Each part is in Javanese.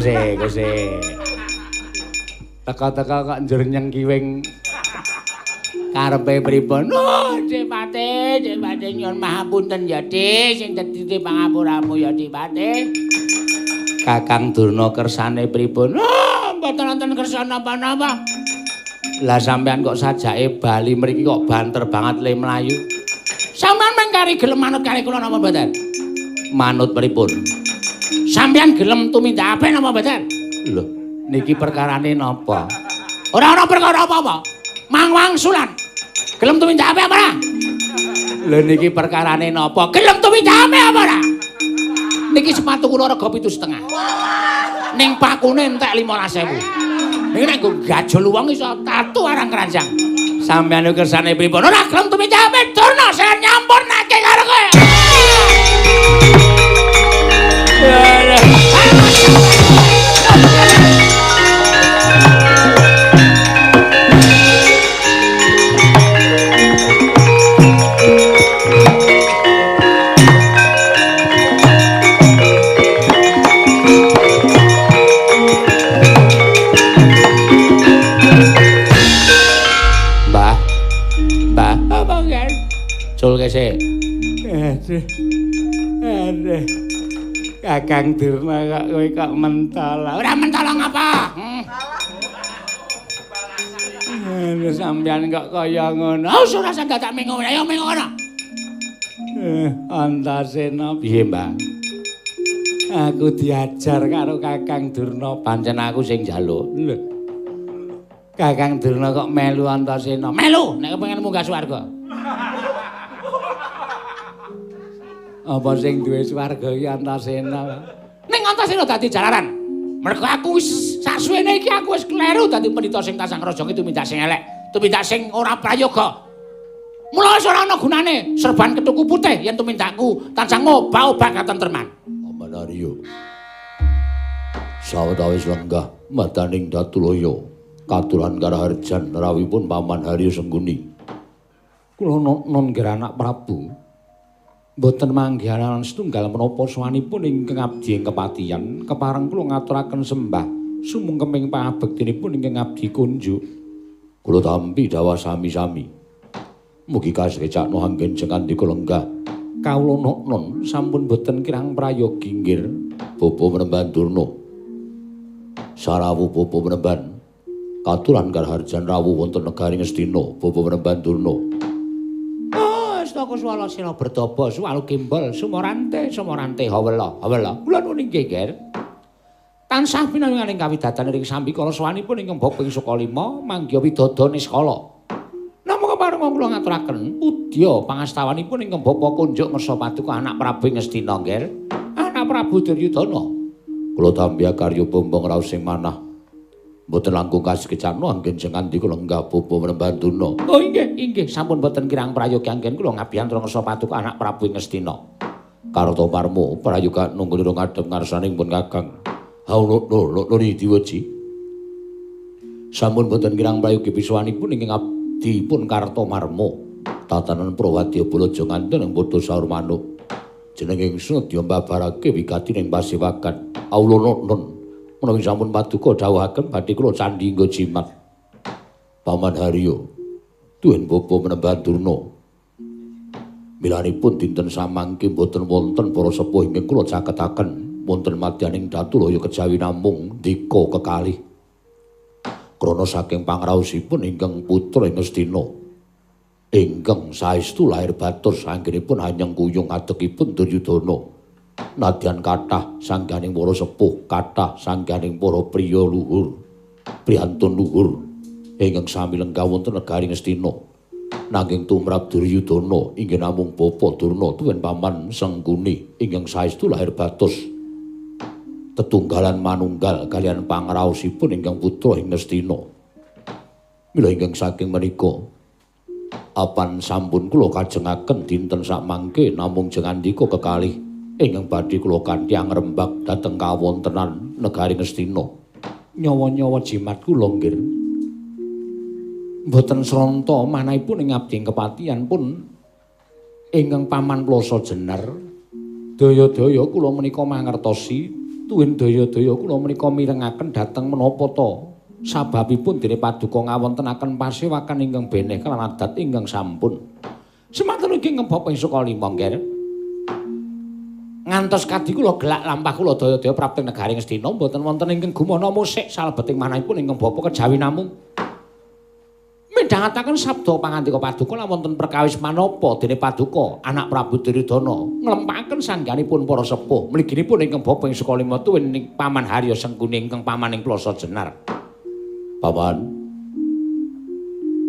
Kose, kose. Teka-teka kok njur nyengkiwing karepe pripun? Oh, Dik Pate, Dik Pate nyuwun mahapunten ya, Dik, sing dadi pangapuramu ya, Dik Pate. Kakang Durna kersane pripun? Oh, mboten wonten kersa napa-napa. Lah sampean kok sajake bali mriki kok banter banget le mlayu. Sampean meng kari gelem manut kali kula napa mboten? Manut pripun? Sampean gelem tumindak apik napa mboten? Lho, niki perkarane napa? Ora ana perkara apa-apa. Mangwangsulan. Gelem tumindak apik apa ora? Lho niki perkarane napa? Gelem tumindak apik apa ora? Niki sepatu kula rega 7,5. Ning pakune entek 15.000. Niki nek nggo gajol wong iso tatu arang keranjang. Sampeyan kersane pripun? Ora gelem tumindak apik, Durna saya nyampurnake karo kowe. Mbah. Mbah, apa nggih? Cul kese. Aduh. Aduh. Kakang Durna kok kowe kok mentol. Ora mentol ngapa? Aduh, sampean kok kaya ngono. Oh, ora usah dadak mengo. Ayo mengo kono. Antasena piye, Mbah? Aku diajar karo Kakang Durna, pancen aku sing njaluk. Lho. Kakang Durna kok melu Antasena? Melu nek kepengin munggah swarga. Apa sing duwe swarga iki Antasena? Ning Antasena dadi jalaran. Mergo aku wis saksuwene iki aku wis kleru dadi pendhita sing tansah ngraja ki tumindak sing elek, tumindak sing ora prayoga. Mula wis ora ana gunane serban kethuku putih yen tumindakku tansah ngobah-obah katentreman. Paman Arya. Sawetawis lenggah madaning Datulaya katuran karaharjan rawuhipun Paman Haryo Sengguni. Kula non anak Prabu. Mboten manggihanan setunggal menapa sawanipun ingkang abdi ing kepatihan kepareng kula ngaturaken sembah sumungkeming pangabektinipun ingkang abdi kunjuk. Kula tampi dawah sami-sami. Mugi kasrecakno anggen jengandika lenggah. Kawula non sampun boten kirang prayogi nggir. Bapa Menemban Durna. Sarawuh Bapa Menemban. Katuran karaharjan rawuh wonten negari Ngastina, Bapa Menemban Durna. Astaka swala sila bertapa suwalu gimbal sumorante sumorante hawela hawela. Kula nuwun inggih, Ger. Tansah pinangan ing kawidatan ing sambikala sawanipun ingkang bapa ing Sukalima manggiha widada niskala. Namung kepareng kula ngaturaken pudya pangastawanipun ingkang bapa kunjuk ngersa paduka anak Prabu Ngastina, Ger. Anak Prabu Duryudana. Kula tampi karya bombong raos sing manah. Mboten langkung kasekecakno anggen jengandika lenggah Bapa Menemban Durna. Oh inggih, inggih sampun boten kirang prayogi anggen kula ngabiyantara ngersa paduka anak Prabu Ngastina. Kartomarma prayoga nunggu ngadhep ngarsaning pun Kakang. Haunukno loni diweji. Sampun boten kirang prayogi pisuwanipun ingkang abdipun Kartomarma. Tatanan Prawadya Balaja nganten ing padha saur manuk. Jeneng ingsun diombabarake wigati ning pasewakan. Aulana nun. Menawi sampun paduka dawuhaken badhe kula candhi nggo jimat. Paman Haryo, tuwin Bapa Menemban Durna. Milanipun dinten samangke mboten wonten para sepuh ingkang kula caketaken wonten madyaning Datulaya kejawi namung ndika kekalih. Krana saking pangraosipun ingkang putra ing Ngastina ingkang saestu lahir batos anggenipun hanyeng kuyung adekipun Duryudana. Nadyan kathah sangganing para sepuh, kathah sangganing para priya luhur, priyantun luhur ingkang sami lenggah wonten negari Ngastina. Nanging tumrap Duryudana inggih namung Bapa Durna tuwin Paman Sengkuni ingkang saestu lahir batos tetunggalan manunggal kalian pangraosipun ingkang putra ing Ngastina. Mila ingkang saking menika apan sampun kula kajengaken dinten sakmangke namung jengandika kekalih ingkang badhe kula kanthi angrembak dhateng kawontenan negari Ngastina. Nyawa-nyawa jimat kula nggih. Mboten sranta manahipun ing abdi kepatihan pun ingkang Paman Plasa Jenar. Daya-daya kula menika mangertosi Tuwin daya-daya kula menika mirengaken dhateng menapa ta sababipun dene paduka ngawontenaken pasewakan ingkang beneh kelan adat ingkang sampun. Semanten ugi ingkang Bapa ing Sukalima nggih. Ngantos kadi kula gelak lampah kula daya-daya prapting negari Ngastina mboten wonten ingkang gumana musik salebeting manahipun ingkang Bapa kejawi namung midhangetaken sabda pangandika paduka lan wonten perkawis manapa dene paduka anak Prabu Duryudana nglempaken sangganipun para sepuh mliginipun ingkang Bapa ing Sukalima tuwin ing Paman Harya Sengkuni ingkang paman ing Plasa Jenar. Paman,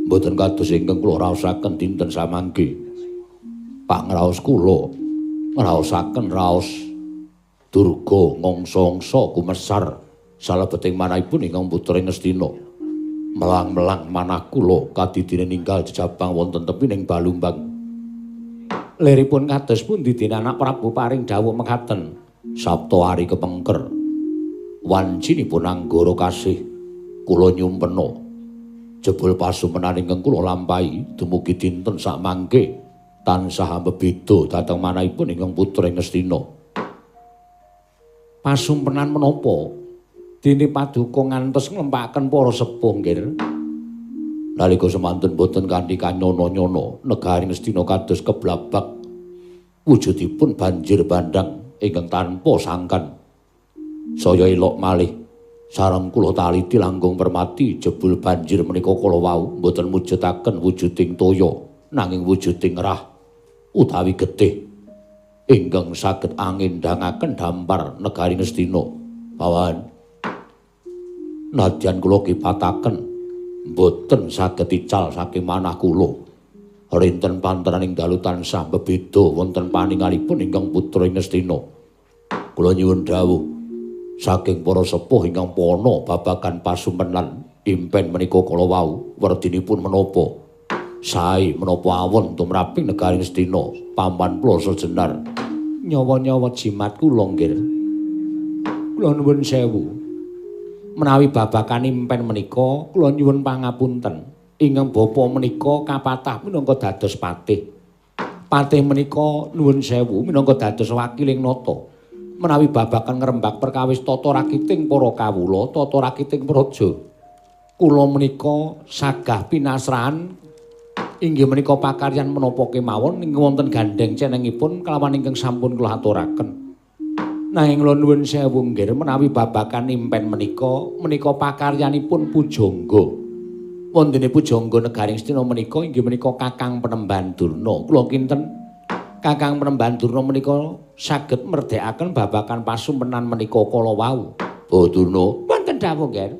mboten kados ingkang kula raosaken dinten samangke. Pangraos kula ngraosaken raos durga ngangsa-angsa kumesar salebeting manahipun ingkang putra Ngastina. Melang-melang manah kula kadidine ninggal jejabang wonten tepining Balumbang. Liripun kados pundi dene anak Prabu paring dawuh mekaten? Sabta ari kepengker wancinipun anggara kasih kula nyumpena. Jebul pasumenan ingkang kula lampahi dumugi dinten sakmangke tansah ambebeda dhateng manahipun ingkang putra Ngastina. Pasumpenan menapa? Dene paduka ngantos nglempaken para sepuh nggih. Nalika semanten boten kanthi kanyono-nyono negari Ngastina kados keblabak wujudipun banjir bandhang ingkang tanpa sangkan. Saya ilok malih sareng kula taliti langkung permati jebul banjir menika kala wau boten mujudaken wujuding toya nanging wujuding rah utawi getih ingkang saged angendangaken dampar negari Ngastina. Pawan, nadyan kula kipataken mboten saged ical saking manah kula. Rinten panteraning dalu tansah bebeda wonten paningalipun ingkang putra Ngastina. Kula nyuwun dawuh saking para sepuh ingkang pana babagan pasumenan impen menika kala wau werdinipun menapa? Sae menapa awon tumraping negari Ngastina Paman Plasa Jenar. Nyawa-nyawa jimat kula nggih. Kula nuwun sewu. Menawi babagan impen menika kula nyuwun pangapunten. Ingkang bapa menika kapatah minangka dados patih. Patih menika nuwun sewu minangka dados wakiling nata. Menawi babagan ngrembak perkawis tata rakiting para kawula, tata rakiting praja. Kula menika sagah pinasrahan inggih menika pakaryan menapa kemawon ing wonten gandheng cenengipun kelawan ingkang sampun kula aturaken. Nanging kula nuwun sewu nggih menawi babagan impen menika menika pakaryanipun pujangga. Wontene pujangga negari Ngastina menika inggih menika Kakang Penemban Durna. Kula kinten Kakang Penemban Durna menika saged merdekaken babagan pasumenan menika kala wau. Oh Durna, wonten dawuh nggih.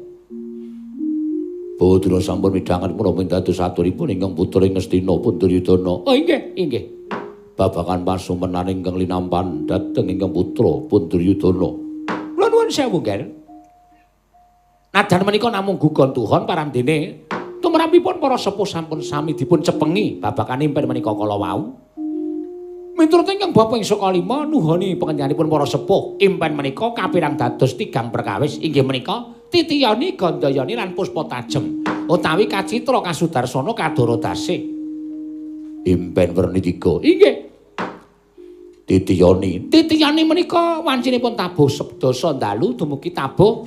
Oh Durna sampun midhanget menapa dados aturipun ingkang putra Ngastina pun Duryudana. Oh inggih, inggih. Babagan pasumenan ingkang linampan dhateng ingkang putra pun Duryudana. Kula nuwun sewu nggih. Nadan menika namung gugon tuhon parandene tumrapipun para sepuh sampun sami dipun cepengi babagan impen menika kala wau. Miturut ingkang Bapa ing Sukalima nuhoni pengendikanipun para sepuh, impen menika kapirang dados tigang perkawis inggih menika Titiyani, Gandayani lan Puspa Tajem utawi kacitra kasudarsana kadara dasih. Impen werni tiga. Inggih. Titiyani. Titiyani menika wancinipun tabuh sedasa dalu dumugi tabuh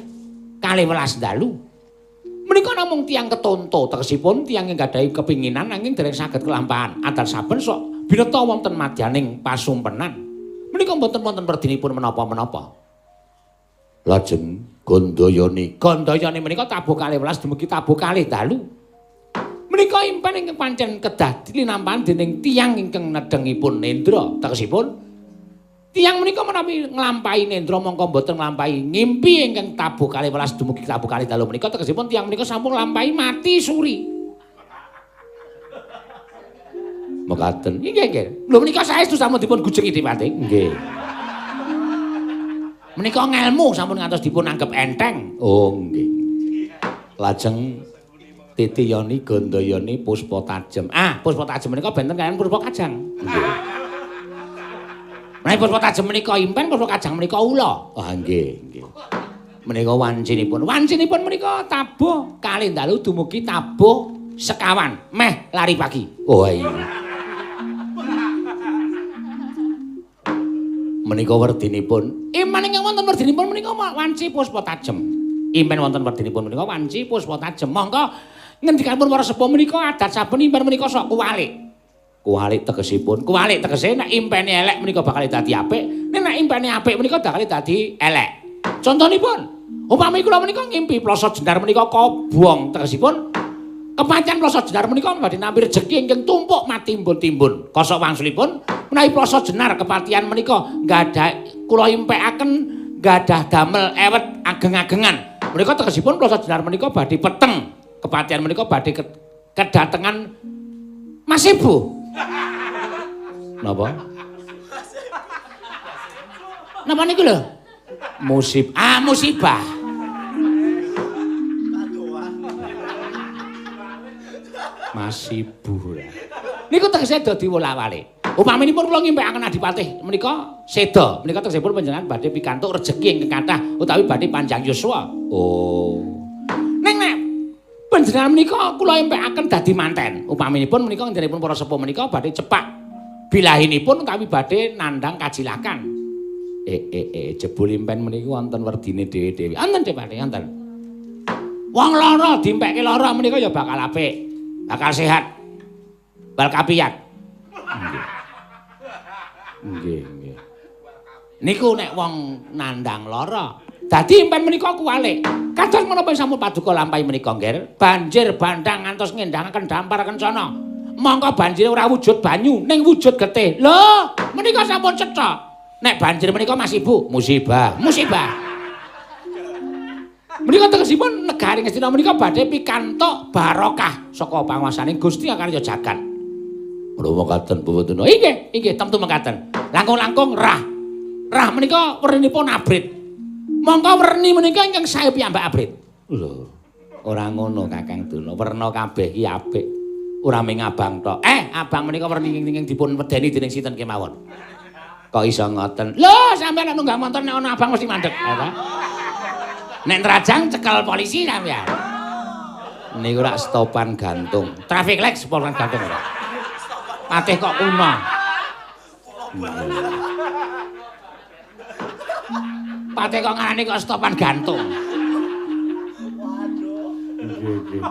12 dalu. Menika namung tiyang ketonto, tegesipun tiyang ingkang gadhahi kepinginan nanging dereng saged kelampahan. Adal saben sok bineta wonten madyaning pasumpenan. Menika mboten wonten werdinipun menapa-menapa. Lajeng Gandayani. Gandayani menika tabuh 12 dumugi tabuh 2 dalu. Menika impen ingkang pancen kedah dinampahan dening tiyang ingkang nedhengipun nendra. Tegesipun tiyang menika menawi nglampahi nendra mongko mboten nglampahi ngimpi ingkang tabuh 12 dumugi tabuh 2 dalu menika tegesipun tiyang menika sampun nglampahi mati suri. Mekaten. Inggih, nggih. Lho menika saestu sampun dipun gujengi Dipati. Nggih. Menika ngelmu sampun ngantos dipun anggep enteng. Oh, nggih. Lajeng Titiyani, Gandayani, Puspa Tajem. Ah, Puspa Tajem menika benten kaliyan Puspa Kajang. Nggih. Menawi Puspa Tajem menika impen, Puspa Kajang menika ula. Ah, nggih, nggih. Menika wancinipun. Wancinipun menika tabuh kalih dalu dumugi tabuh sekawan, meh lari pagi. Oh iya. Menika werdinipun. Iman ingkang wonten werdinipun menika wanci puspa tajem. Impen wonten werdinipun menika wanci puspa tajem. Mongko ngendikanipun para sepuh menika adat saben impen menika sok kuwalik. Kuwalik tegesipun, kuwalik tegese nek impene elek menika bakal dadi apik, nek impene apik menika bakal dadi elek. Contonipun, upami kula menika ngimpi Ploso Jenar menika kobong tegesipun kepancen Ploso Jenar menika badhe nampi rejeki ingkang tumpuk matimbun-timbun. Kosok wangsulipun menawi Ploso Jenar kepatihan menika nggadhah kula impekaken nggadhah damel ewet ageng-agengan. Menika tegesipun Ploso Jenar menika badhe peteng. Kepatihan menika badhe kedatengan Mas Ibu. Napa? Napa niku lho? Musib. Ah, musibah. Mas Ibu. Niku tegese dadi wolak-walik. Upaminipun kula ngimpekaken Adipatih menika seda, menika tegesipun panjenengan badhe pikantuk rejeki ingkang kathah utawi badhe panjang yuswa. Oh. Ning nek panjenengan menika kula impekaken dadi manten. Upaminipun menika ngendikanipun para sepuh menika badhe cepak bilahinipun utawi badhe nandhang kajilakan. Jebul impen menika wonten werdine dhewe-dhewe. Wonten Depati, wonten. Wong lara dimpekke lara menika ya bakal apik, bakal sehat. Bal kapiyat. Nggih. Nggih, nggih. Niku nek wong nandhang lara. Dadi impen menika kuwalik. Kados menapa sampun paduka lampahi menika, Ngger? Banjir bandhang ngantos ngendangaken dampar kencana. Mongko banjir ora wujud banyu, ning wujud getih. Lho, menika sampun cetha. Nek banjir menika Mas Ibu, musibah, musibah. Menika tegesipun negari Ngastina menika badhe pikantuk barokah saka panguwasaning Gusti Akarya jagat. Menawa mekaten Bapak. Inggih, inggih temtu mekaten. Langkung-langkung rah. Rah menika wernipun abrit. Mongko werni menika ingkang sae piyambak abrit. Lho, ora ngono Kakang Durna. Werna kabeh iki apik. Ora mung abang tok. Abang menika werni ingkang dipun wedeni dening sinten kemawon. Kok iso ngoten? Lho, sampeyan nek nunggang montor nek ana abang mesti mandeg, ya ta? Nek nrajang cekel polisi sampeyan. Niku rak stopan gantung. Traffic light stopan gantung ora. Patih kok kuno. Patih kok ngarani kok stopan gantung. Waduh. Nggih, nggih.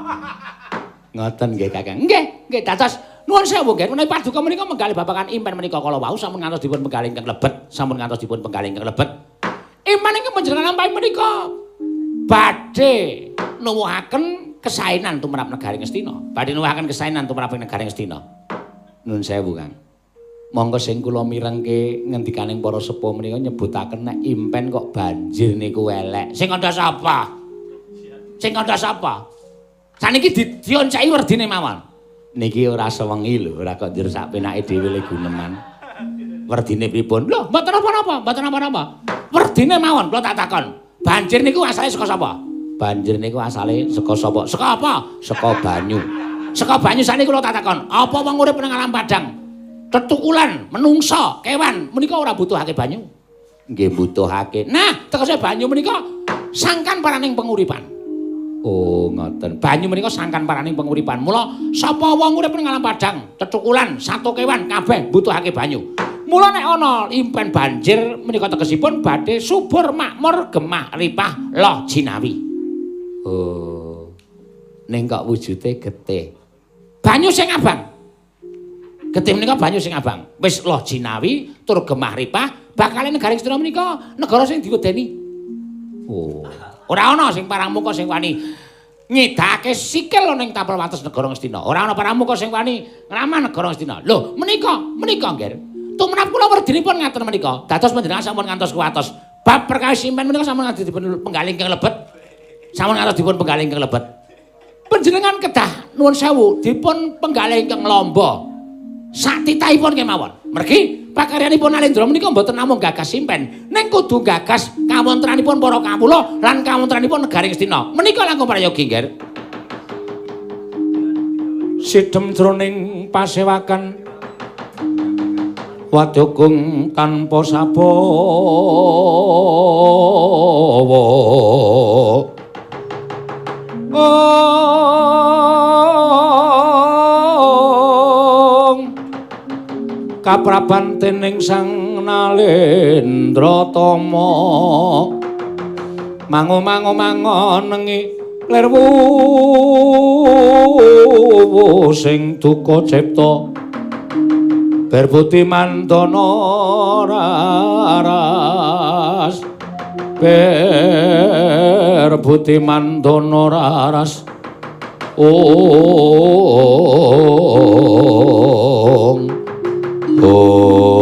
Ngoten nggih Kakang. Nggih, nggih dados nuwun sewu nggih. Menawi paduka menika menggalih babagan impen menika kala wau sampun ngantos dipun penggalih ingkang lebet, sampun ngantos dipun penggalih ingkang lebet. Iman ingkang panjenengan lampahi menika badhe nuwuhaken kesaenan tumrap negari Ngastina. Badhe nuwuhaken kesaenan tumrap negari Ngastina. Nuwun sewu, Kang. Monggo sing kula mirengke ngendikaning para sepuh menika nyebutaken nek impen kok banjir niku elek. Sing kandha sapa? Sing kandha sapa? Saniki dionceki werdine mawon. Niki ora sewengi lho, ora kok njur sak penake dhewe le guneman. Werdine pripun? Lho, mboten napa-napa, mboten napa-napa. Werdine mawon kula tak takon. Banjir niku asale saka sapa? Banjir niku asale saka sapa? Saka apa? Saka banyu. Saka banyu saniki kula tak takon, apa wong urip nang alam padang? Tetukulan, menungsa, kewan menika ora butuhake banyu. Nggih butuhake. Nah, tegese banyu menika sangkan paraning penguripan. Oh, ngoten. Banyu menika sangkan paraning penguripan. Mula sapa wong urip ning alam padang, tetukulan, sato kewan kabeh butuhake banyu. Mula nek ana impen banjir menika tegesipun badhe subur makmur gemah ripah loh jinawi. Oh. Ning kok wujude getih. Banyu sing abang. Getih menika banyu sing abang. Wis loh jinawi tur gemah ripah bakale negari Ngastina menika negara sing diwedeni. Oh. Ora ana sing paramuka sing wani ngidake sikil ning tapel wates negara Ngastina. Ora ana paramuka sing wani ngramah negara Ngastina. Lho, menika, menika nggih. Tumrap kula werdinipun ngaten menika. Dados panjenengan sampun ngantos kuwatos. Bab perkawis impen menika sampun ngantos dipun penggalih ingkang lebet. Sampun ngantos dipun penggalih ingkang lebet. Panjenengan kedah nuwun sewu dipun penggalih ingkang lamba. Sak titahipun kemawon. Mergi pakaryanipun Alendra menika mboten namung gagas impen, ning kudu gagas kawontenanipun para kawula lan kawontenanipun negari Ngastina. Menika langkung prayogi, Nggih. Sidhem jroning pasewakan wadukung tanpa sabawa. Ong kapraban dening Sang Nalendra Tama mango mango mango nengi lir wuwu sing duka cipta berbuti mandana raras berbuti mandana raras ong ong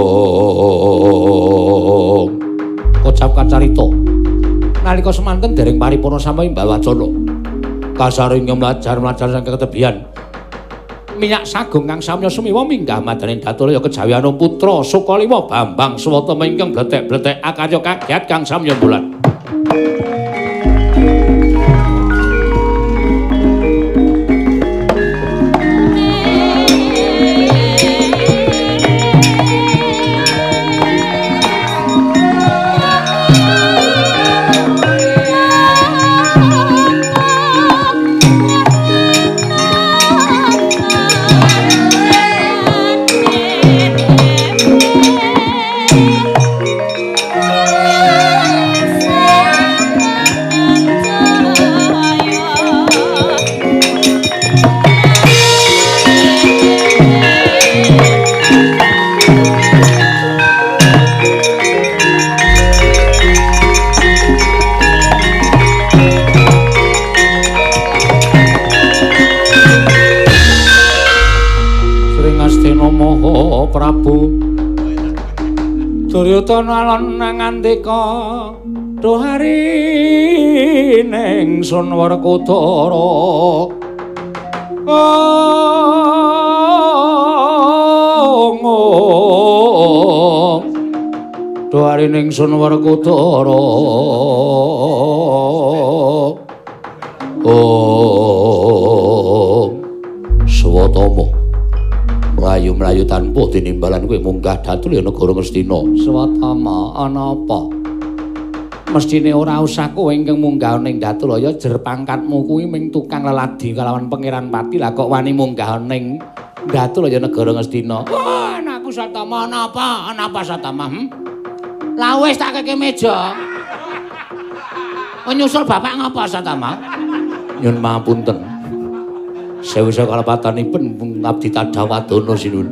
kocap kacarita nalika semanten dereng paripurna sami imbal wacana kasaring mlajar-mlajar saking ketebihan minyak sagung kang samya sumiwa minggah madaning Datulaya kejawian putra Sukaliwa Bambang Swatama ingkang bletek-bletek akarya kagiat kang samya bulan. Prabu Duryudana alon ngandika duhari ning Sun Werkudara ong duhari ning Sun Werkudara ong Swatama mlayu-mlayu tanpa tinimbalan kowe munggah Datulaya negara Ngastina. Swatama ana apa? Mestine ora usah kowe ingkang munggah ning Datulaya jer pangkatmu kuwi ming tukang leladi kalawan Pangeran Pati lah kok wani munggah ning Datulaya negara Ngastina. Wah, anakku Swatama ana apa? Ana apa Swatama? Lah wis tak keke meja. Nyusul bapak ngapa Swatama? Nyun mapunten. Sewu-sewu kalepatanipun ngabdi tadhawadana sinuwun.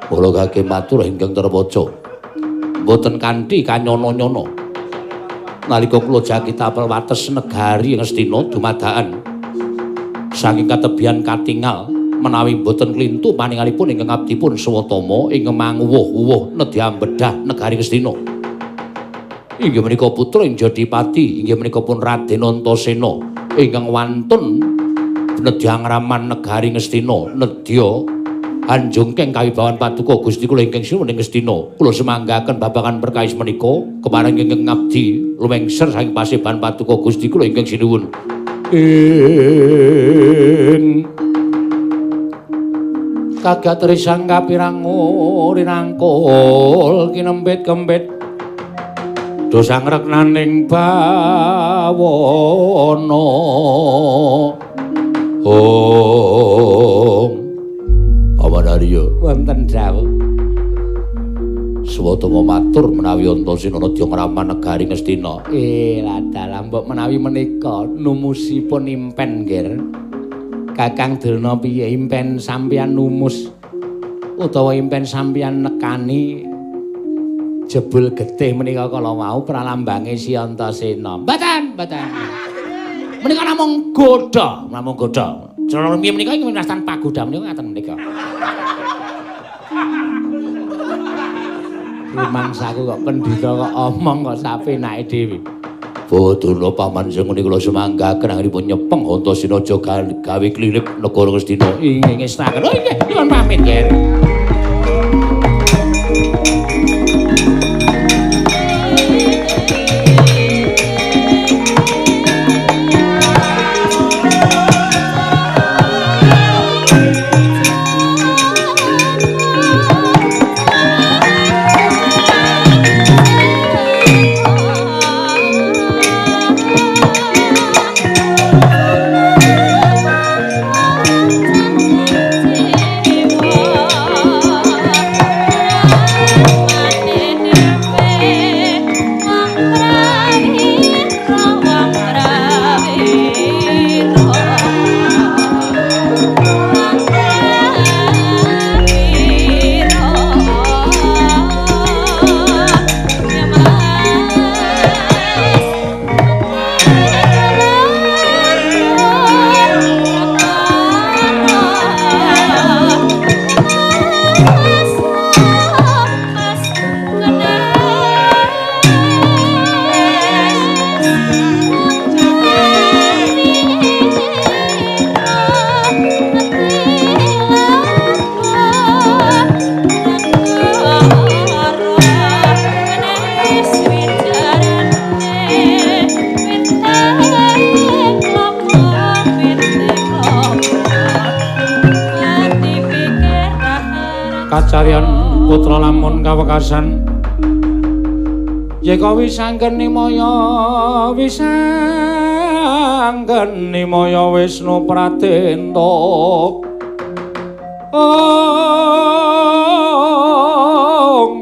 Kula kagem matur ingkang terwaca. Mboten kanthi kanyono-nyono. Nalika kula jaki tapel wates negari Ngastina dumadakan saking katebihan katingal menawi mboten klintu paningalipun ingkang abdipun Swatama ingkang manguwuh-uwuh nedya bedah negari Ngastina. Inggih menika putra ing Jodipati, inggih menika pun Raden Antasena ingkang wantun nedya ngraman negari Ngastina, nedya anjungkeng kawibawan paduka Gusti kula ingkang sinuwun ing Ngastina. Kula semanggaken babagan perkawis menika kepareng ingkang ngabdi lumengser saking paseban paduka Gusti kula ingkang sinuwun. Ing kagat risang kapirangu rinangkul kinembit-kembit dosa ngreknaning bawana. Om Paman Arya wonten dawuh. Swatama matur menawi Antasena nedya ngraman negari Ngastina. Ladalah mbok menawi menika numusipun impen nggih. Kakang Durna piye impen sampeyan numus utawa impen sampeyan nekani jebul getih menika kala wau pralambange si Antasena. Mboten, mboten. Menika namung godha, namung godha. Cara rumiyin menika ing winastan pagoda menika ngaten menika. Rumangsaku kok pendhita kok omong kok sapenake dhewe. Bodana paman sing ngene kula semanggaken anggenipun nyepeng Antasena aja gawe klilip negara Ngastina. Inggih ngestaken. Oh inggih, nyuwun pamit nggih. Oh. Kacaryan putra lamun kawekasan yeka wisanggeni maya wisanggeni maya Wisnu Pradenta. Om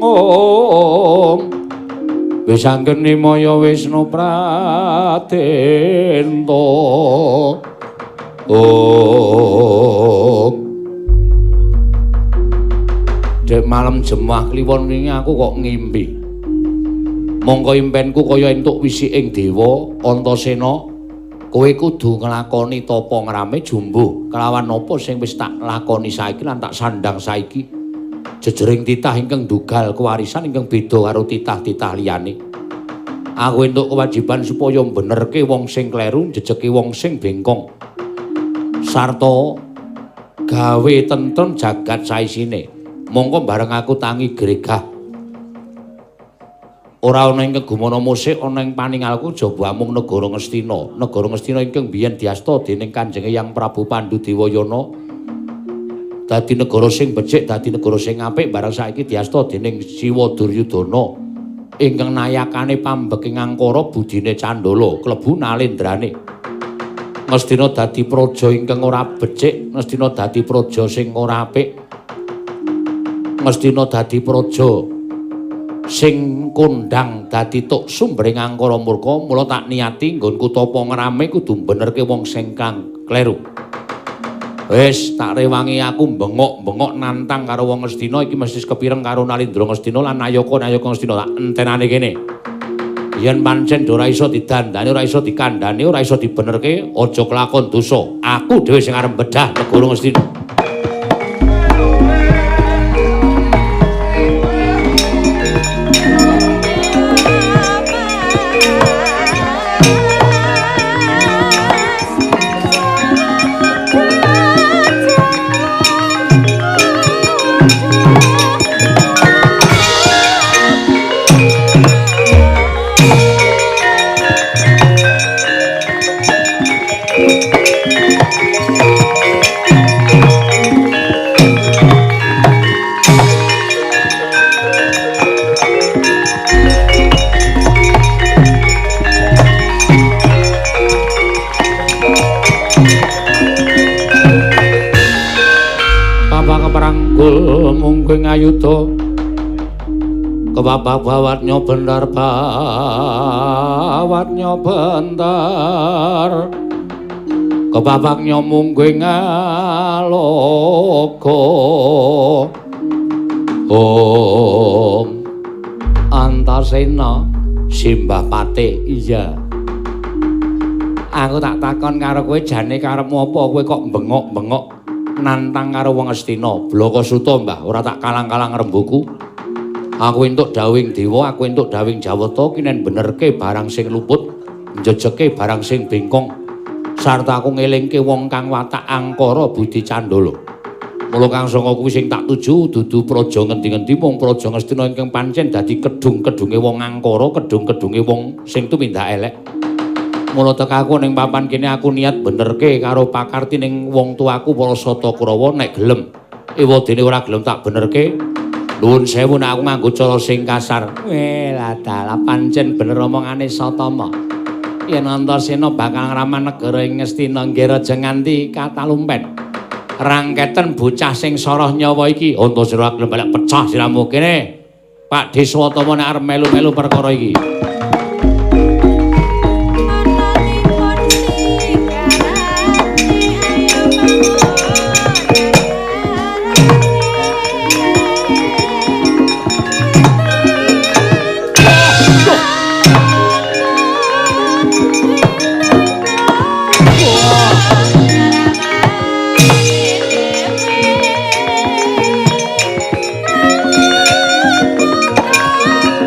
wisanggeni maya Wisnu Pradenta. Om. Dek malam Jemah Kliwon wingi aku kok ngimpi. Mongko impenku kaya entuk wisiking dewa Antasena, kowe kudu nglakoni tapa ngrame jumbuh kelawan apa sing wis tak lakoni saiki lan tak sandang saiki. Jejering titah ingkang dugal kewarisan ingkang beda karo titah-titah liyane. Aku entuk kewajiban supaya benerke wong sing kleru, jejeke wong sing bengkong. Sarta gawe tentrem jagat saisine. Mongko bareng aku tangi gregah. Ora ana ingkang gumana musik ana ing paningalku jaba amung negara Ngastina. Negara Ngastina ingkang biyen diasta dening Kanjeng Eyang Prabu Pandu Dewayana. Dadi negara sing becik, dadi negara sing apik bareng saiki diasta dening Siwa Duryudana ingkang nayakane pambeking angkara budine Candala klebu nalendrane. Ngastina dadi praja ingkang ora becik, Ngastina dadi praja sing ora apik. Ngastina dadi praja sing kondhang dadi tuk sumbering angkara murka. Mula tak niati nggonku tapa ngrame kudu benerke wong sing kang kleru. Wis tak rewangi aku bengok-bengok nantang karo wong Ngastina iki mesti kepireng karo Nalindra Ngastina lan nayaka-nayaka Ngastina tak entenane kene. Yen pancen ora iso didandani, ora iso dikandhani, ora iso dibenerke, aja kelakon dosa. Aku dhewe sing arep bedah negara Ngastina. Mungkin ayuda kebabak bawatnya benar bawatnya bentar kebabaknya mungkin ngaloka. Om Antasena simbah pate. Iya, aku tak takon karo kowe jane karepmu apa kowe kok bengok-bengok nantang karo wong Ngastina. Blaka suta Mbah, ora tak kalang-kalang rembuku. Aku entuk dawing dewa, aku entuk dawing Jawata kinen benerke barang sing luput, njejeke barang sing bengkong. Sarta aku ngelingke wong kang watak angkara budi candala. Mula kang sanga kuwi sing tak tuju dudu praja ngendi-ngendi mung praja Ngastina ingkang pancen dadi kedung-kedunge wong angkara, kedung-kedunge wong sing tumindak elek. Mula tekaku ning papan kene aku niat benerke karo pakarti ning wong tuaku para Sata Kurawa nek gelem. Ewadene ora gelem tak benerke. Nuwun sewu nek aku nganggo cara sing kasar. Weh, dalah pancen bener omongane Satama. Yen Antasena bakal ngraman negara ing Ngastina nggih aja nganti katalumpen. Rangketen bocah sing soroh nyawa iki. Antasena ora gelem balik pecah siramu kene. Pak Deswatama nek arep melu-melu perkara iki.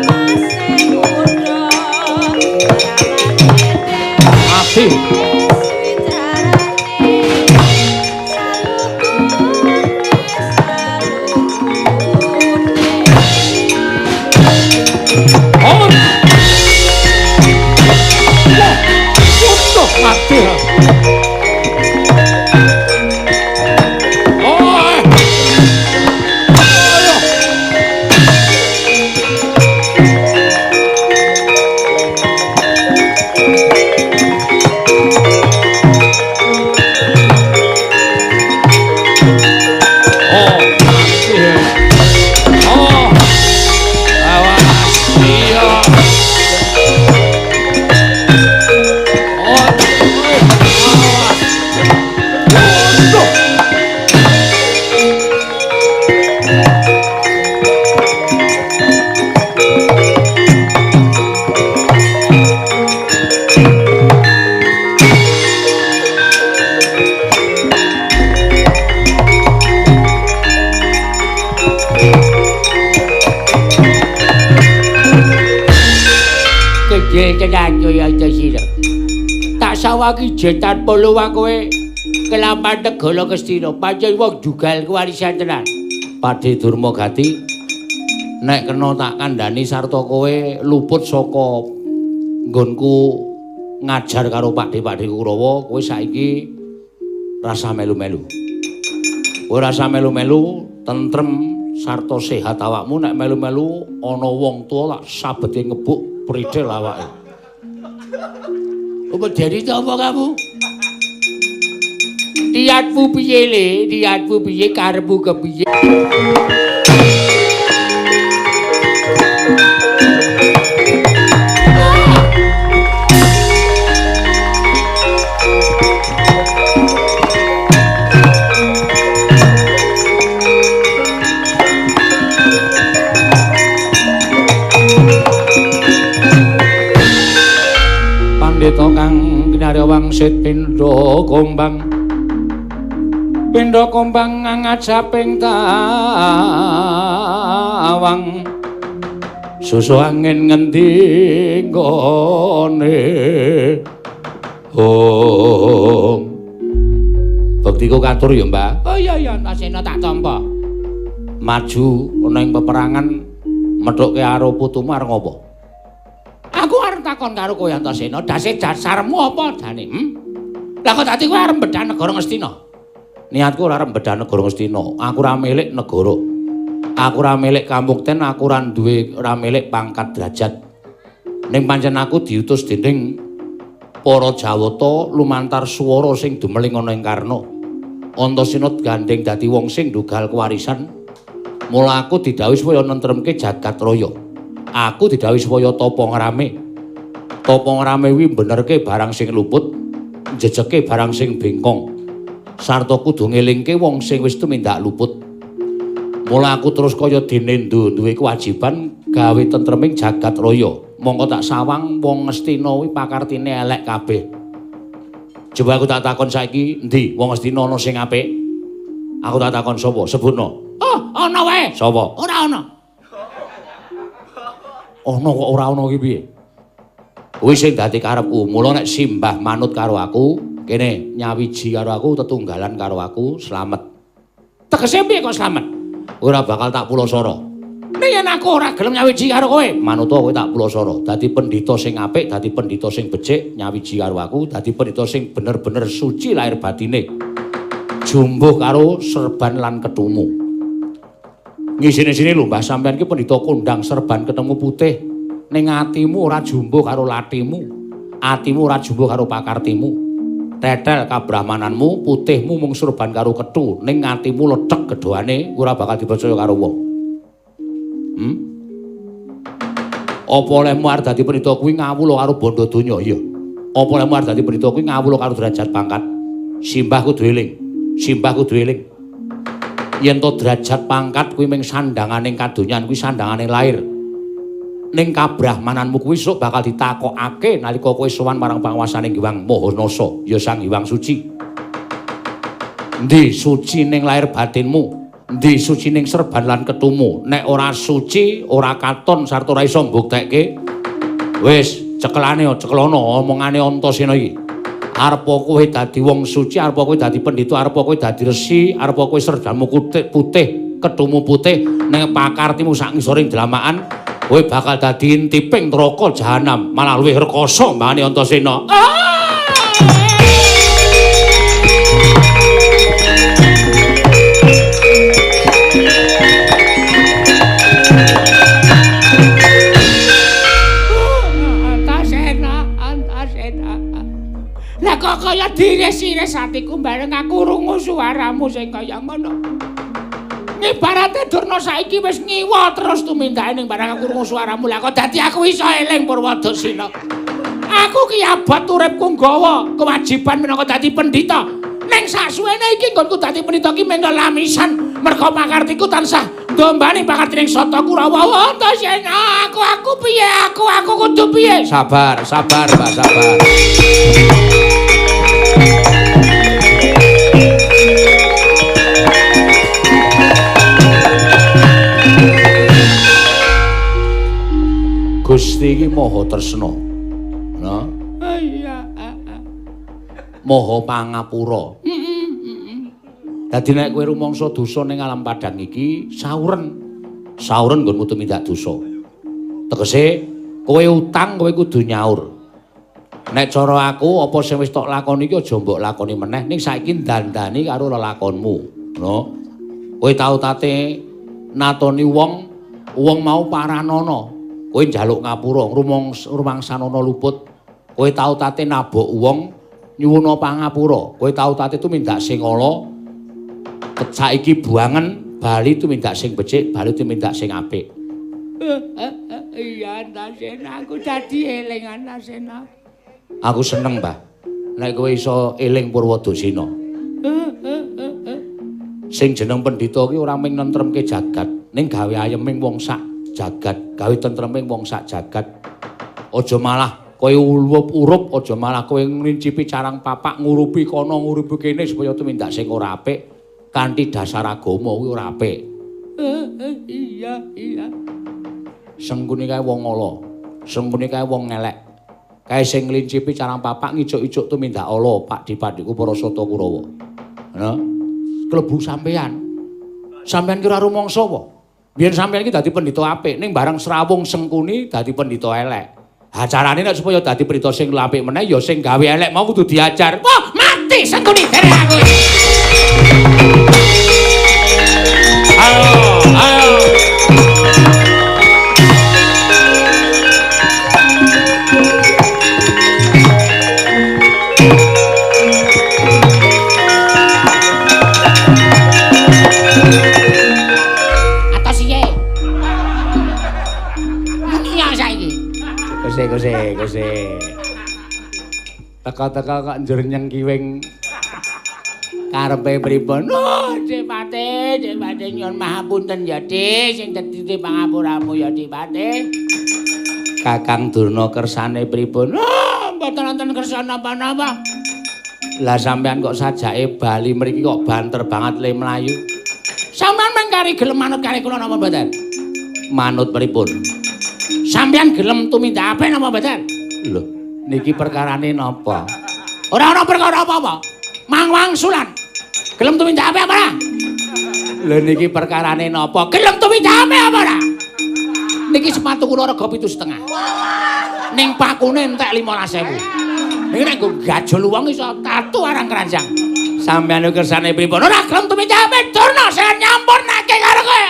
Pasir Bedil tenan kowe Antasena. Tak sawaki jetan polo kowe kelapan negara Ngastina. Pancen wong dugal kewarisan tenan. Pakde Durmagati, nek kena tak kandhani sarta kowe luput saka nggonku ngajar karo Pakde-pakde Kurawa, kowe saiki rasa melu-melu. Kowe rasa melu-melu, tentrem sarta sehat awakmu. Nek melu-melu ana wong tuwa lak sabete ngebuk prithil awake. Apa dari apa kamu? Niatmu piye le? Niatmu piye? Karepmu kepiye? Pandhita kang kinarya wangsit pindha kombang. Pindha kombang ngajaping tawang. Susu angin ngendi nggone. Oh. Bektiku katur ya, Mbah. Oh iya iya, Antasena tak tampa. Maju ana ing peperangan methuke karo putumu arep ngopo? Aku arep takon karo kowe Antasena, dase dasarmu apa jane? Lah kok dadi kowe arep mbedhah negara Ngastina? Niatku ora arep mbedhah negara Ngastina. Aku ora milik negara. Aku ora milik kamukten, aku ora duwe, ora milik pangkat derajat. Ning pancen aku diutus dening para Jawata lumantar swara sing dumeling ana ing Karna. Antasena gandeng dadi wong sing ndugal kewarisan. Mula aku didhawuhi supaya nentremke jagat raya. Aku didhawuhi supaya tapa ngrame. Tapa ngrame kuwi benerke barang sing luput, njejeke barang sing bengkong. Sarta kudu ngelingke wong sing wis tumindak luput. Mula aku terus kaya dene duwe kewajiban gawe tentreming jagat raya. Mongko tak sawang wong Ngastina kuwi pakartine elek kabeh. Coba aku tak takon saiki, endi wong Ngastina ana sing apik? Aku tak takon sapa? Sebutno. Oh, ana wae. Sapa? Ora ana. Ana kok ora ana iki piye? Kuwi sing dadi karepku. Mula nek simbah manut karo aku, kene nyawiji karo aku, tetunggalan karo aku, slamet. Tegese piye kok slamet? Ora bakal tak pulasara. Nek yen aku ora gelem nyawiji karo kowe, manuta kowe tak pulasara. Dadi pendhita sing apik, dadi pendhita sing becik, nyawiji karo aku, dadi pendhita sing bener-bener suci lahir batine. Jumbuh karo serban lan ketumu. Ngisine-sine lho Mbah, sampean ki pendhita kondang serban ketemu putih. Ning atimu ora jumbuh karo latimu. Atimu ora jumbuh karo pakartimu. Tetel kabrahmananmu, putihmu mung serban karo ketu, ning atimu lethek gedhoane ora bakal dipercaya karo wong. Apa olehmu arep dadi pendhita kuwi ngawula karo bondo donya? Iya. Apa olehmu arep dadi pendhita kuwi ngawula karo derajat pangkat? Simbah kudu eling. Simbah kudu eling. Yen to derajat pangkat kuwi mung sandangane kadonyan, kuwi sandangane lair. Ning kabrahmananmu kuwi sok bakal ditakokake nalika kowe sowan marang panguwasane Hyang Maha Nasa, ya Sang Hyang Suci. Endi suci ning lahir batinmu, endi suci ning serban lan ketumu. Nek ora suci, ora katon sarta ora iso mbuktekke. Wis, cekelane cekelono omongane Antasena iki. Arep kowe dadi wong suci, arep kowe dadi pendhita, arep kowe dadi resi, arep kowe serbanmu putih, ketumu putih, ning pakartimu sak ngisoring dlamakan, kowe bakal dadi intiping neraka jahanam, malah luwih rekoso mbane Antasena. Antasena, Antasena. Lah kok kaya dires-ires atiku bareng aku krungu suaramu sing kaya ngono. Ibarate Durna saiki wis ngiwa terus tumindake ning barang aku krungu suaramu. Lah kok dadi aku iso eling Purwadasina. Aku ki abot uripku nggawa kewajiban minangka dadi pendhita. Ning saksuwene iki nggonku dadi pendhita ki mung lamisan merga pakartiku tansah ndombani pakartining Sata Kurawa. Antasena, aku piye? Aku kudu piye? Sabar, sabar, Mbak, sabar. Gusti iki maha tresna. Maha pangapura. Dadi nek kowe rumangsa dosa ning alam padhang iki sauren. Sauren nggonmu tumindak dosa. Tegese kowe utang kowe kudu nyaur. Nek cara aku apa sing wis tok lakoni iki aja mbok lakoni meneh ning saiki dandani karo lelakonmu. Ngono. Kowe tau tate natoni wong, wong mau paranana. Kowe njaluk ngapura, rumangsanana luput. Kowe tau tate nabok wong nyuwuna pangapura. Kowe tau tate tumindak sing ala. Saiki buangen bali tumindak sing becik, bali tumindak sing apik. Iya Antasena, aku dadi eling Antasena. Aku seneng, Mbah. Nek kowe iso eling Purwadasina. Sing jeneng pendhita ki ora mung nentremke jagat, ning gawe ayeming wong sak jagat, gawe tentreming wong sak jagat. Aja malah kowe ulup-urup, aja malah kowe ngrincipi carang papak ngurupi kono ngurupi kene supaya tumindak sing ora apik kanthi dasar agama kuwi ora apik. Iya, iya. Sengkuni kae wong ala, sengkuni kae wong elek. Kae sing ngrincipi carang papak ngicuk-icuk tumindak ala pakdi-pakdiku para Sata Kurawa. Ngono. Klebu sampean. Sampean ki ora rumangsa apa? Biyen sampean iki dadi pendhita apik, ning bareng srawung Sengkuni dadi pendhita elek. Ha carane nek supaya dadi pendhita sing apik meneh ya sing gawe elek mau kudu diajar. Wah, mati Sengkuni derek aku. Ayo, ayo. Kose. Teka-teka kok njur nyengkiwing karepe pripun? Oh, Dik Pati, Dik Pati nyuwun mahapunten ya, Dik, sing dadi pangapuramu ya, Dik Pati. Kakang Durna kersane pripun? Oh, mboten wonten kersa napa-napa. Lah sampean kok sajake bali mriki kok banter banget le mlayu. Sampean mung kari gelem manut kali kula napa mboten? Manut pripun? Sampeyan gelem tumindak apik napa mboten? Lho, niki perkarane napa? Ora ana perkara apa-apa. Mangwangsulan. Gelem tumindak apik apa ora? Lho niki perkarane napa? Gelem tumindak apik apa ora? Niki sepatu kula rega 7,5. Ning pakune entek 15.000. Niki nek nggo gajol wong iso tatu arang keranjang. Sampeyan kersane pripun? Ora gelem tumindak apik, Durna saya nyampurnake karo kowe.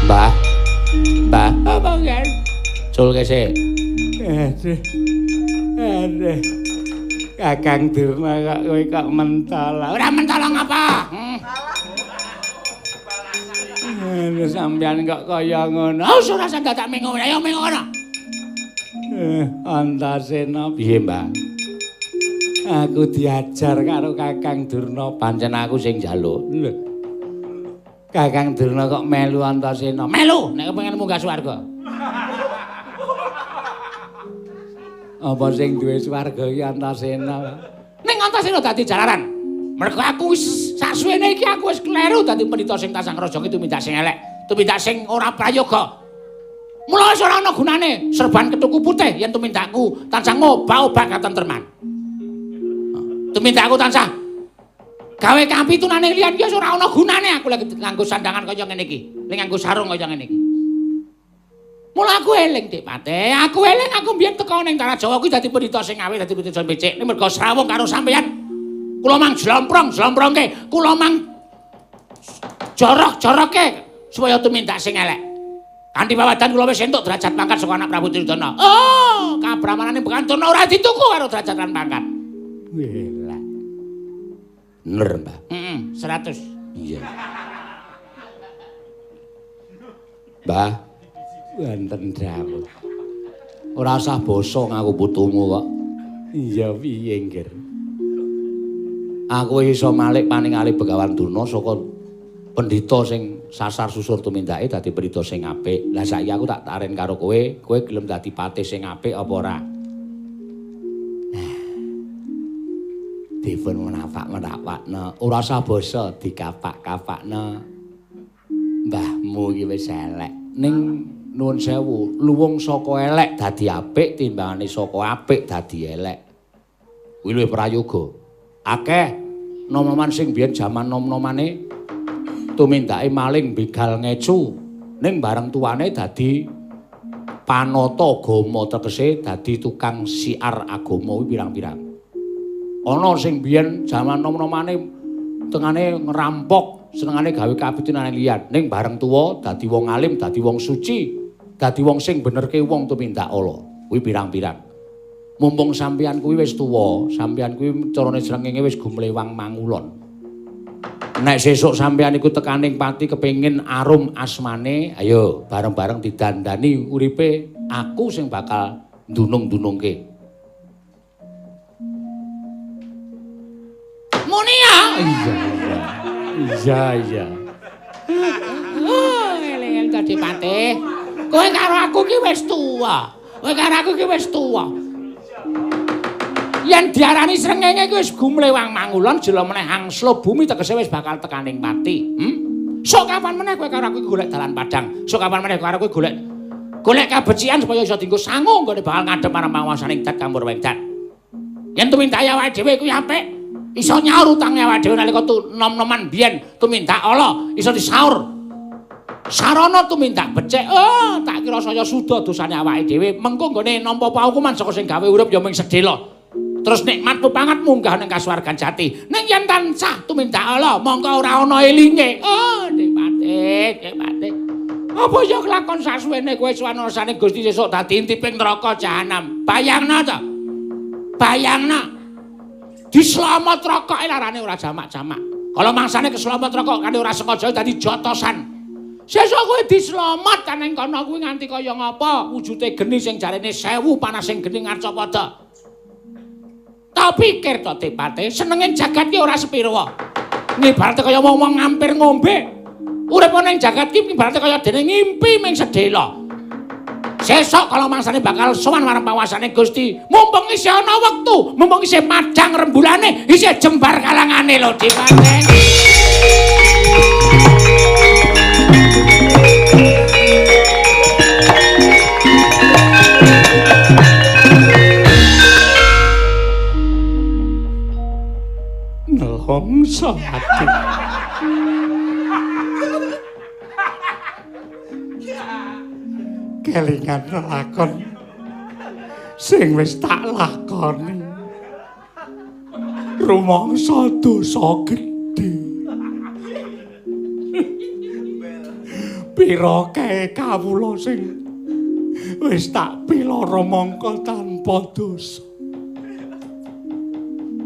Mbah. Mbah, apa kan? Cul kese. Aduh. Aduh. Kakang Durna kok kowe kok mentol. Ora mentol ngapa? Aduh sampean kok kaya ngono. Oh, ora usah dadak mengo. Ayo mengo kono. Antasena piye, Mbah? Aku diajar karo Kakang Durna, pancen aku sing njaluk. Lho. Kakang Durna kok melu Antasena. Melu nek kepengin munggah swarga. Apa sing duwe swarga iki Antasena? Ning Antasena dadi jalaran. Mergo aku wis saksuwene iki aku wis kleru dadi pendhita sing tansah ngraja ki tumindak sing elek, tumindak sing ora prayoga. Mula wis ora ana gunane serban kethuku putih yen tumindakku tansah ngobah-obah katentreman. Tumindakku tansah gawe kapitunane liyan ki wis ora ana gunane aku lagi nganggo sandangan kaya ngene iki, ning nganggo sarung kaya ngene iki. Mula aku eling Dik Pate, aku eling aku mbiyen teka ning Tanah Jawa kuwi dadi pendhita sing aweh, dadi pendhita becik. Ning mergo srawung karo sampeyan. Kula mang jlomprong-jlomprongke, kula mang jorok-jorokke supaya tumindak sing elek. Kanthi pawadan kula wis entuk derajat pangkat saka anak Prabu Duryudana. Oh, kabramanane Bekanturna ora dituku karo derajat lan pangkat. Wela. Bener, Mbah. Heeh, 100. Iya. Mbah, wonten dawuh. Ora usah basa ngaku putumu kok. Iya piye, Ngger? Aku iso malik paningali Begawan Durna saka Pendhita sing sasar susur tumindake dadi pendhita sing apik. Lah saiki aku tak taren karo kowe, kowe gelem dadi patih sing apik apa ora? Nah. Dipun menapak-menapakno, ora usah basa dikapak-kapakno. Mbahmu iki wis elek. Ning nuwun sewu, luwung saka elek dadi apik timbangane saka apik dadi elek. Kuwi luwih prayoga. Akeh nom-noman sing biyen jaman nom-nomane tumindake maling begal ngecu, ning bareng tuane dadi panata agama, tegese dadi tukang siar agama kuwi pirang-pirang. Ana sing biyen jaman nom-nomane tengane ngerampok, senengane gawe kabethinane liyan, ning bareng tuwa dadi wong alim, dadi wong suci, dadi wong sing benerke wong tumindak ala. Kuwi pirang-pirang. Mumpung sampeyan kuwi wis tuwa, sampeyan kuwi carane srengenge wis gumlewang mangulon. Nek sesuk sampeyan iku tekaning pati kepengin arum asmane, ayo bareng-bareng didandani uripe, aku sing bakal ndunung-ndunungke. Muni ya? Iya, iya. Iya, iya. Oh, eling-eling dadi patih. Kowe karo aku ki wis tuwa. Kowe karo aku ki wis tuwa. Yen diarani srengenge kuwi wis gumlewang mangulon, jela meneh angslup bumi tegese wis bakal tekaning pati. Sok kapan meneh kowe karo aku golek dalan padang. Sok kapan meneh kowe karo aku golek golek kabecikan supaya iso dienggo sangu nggone bakal ngadhep marang panguwasaning Dat Kamur Wengdat. Yen tumindake awake dhewe kuwi apik, iso nyaur utange awake dhewe nalika nom-noman biyen tumindak ala iso disaur. Sarana tumindak becik, oh tak kira saya suda dosane awake dhewe. Mengko nggone nampa paukuman saka sing gawe urip ya mung sedhela. Terus nikmat pepangat munggah ning kasuwargan jati. Ning yen tansah tumindak ala, mongko ora ana elinge. Oh, Dipate, Dipate. Apa ya kelakon sasuwene kowe suwanasane Gusti sesuk dadi intiping neraka jahanam. Bayangno to. Bayangno. Dislamot rokoke larane ora jamak-jamak. Kala mangsane keslamot rokok kane ora sengaja dadi jotosan. Sesuk kowe dislamot ning kono kuwi nganti kaya ngapa wujude geni sing jarene 1000 panas sing geni ngarcapada. Tak pikir to Dipate, senenge jagat ki ora sepiro. Ngibarate kaya wong-wong ngampir ngombe. Urip ning jagat ki ibarate kaya dene ngimpi ming sedhela. Sesuk kala mangsane bakal sowan marang pawasane Gusti, mumpung isih ana wektu, mumpung isih padhang rembulane, isih jembar kalangane lho Dipate. Nelongso ati. Kelingan lelakon sing wis tak lakoni. Rumangsa dosa gedhe. Pira kae kawula sing wis tak piloro mangka tanpa dosa.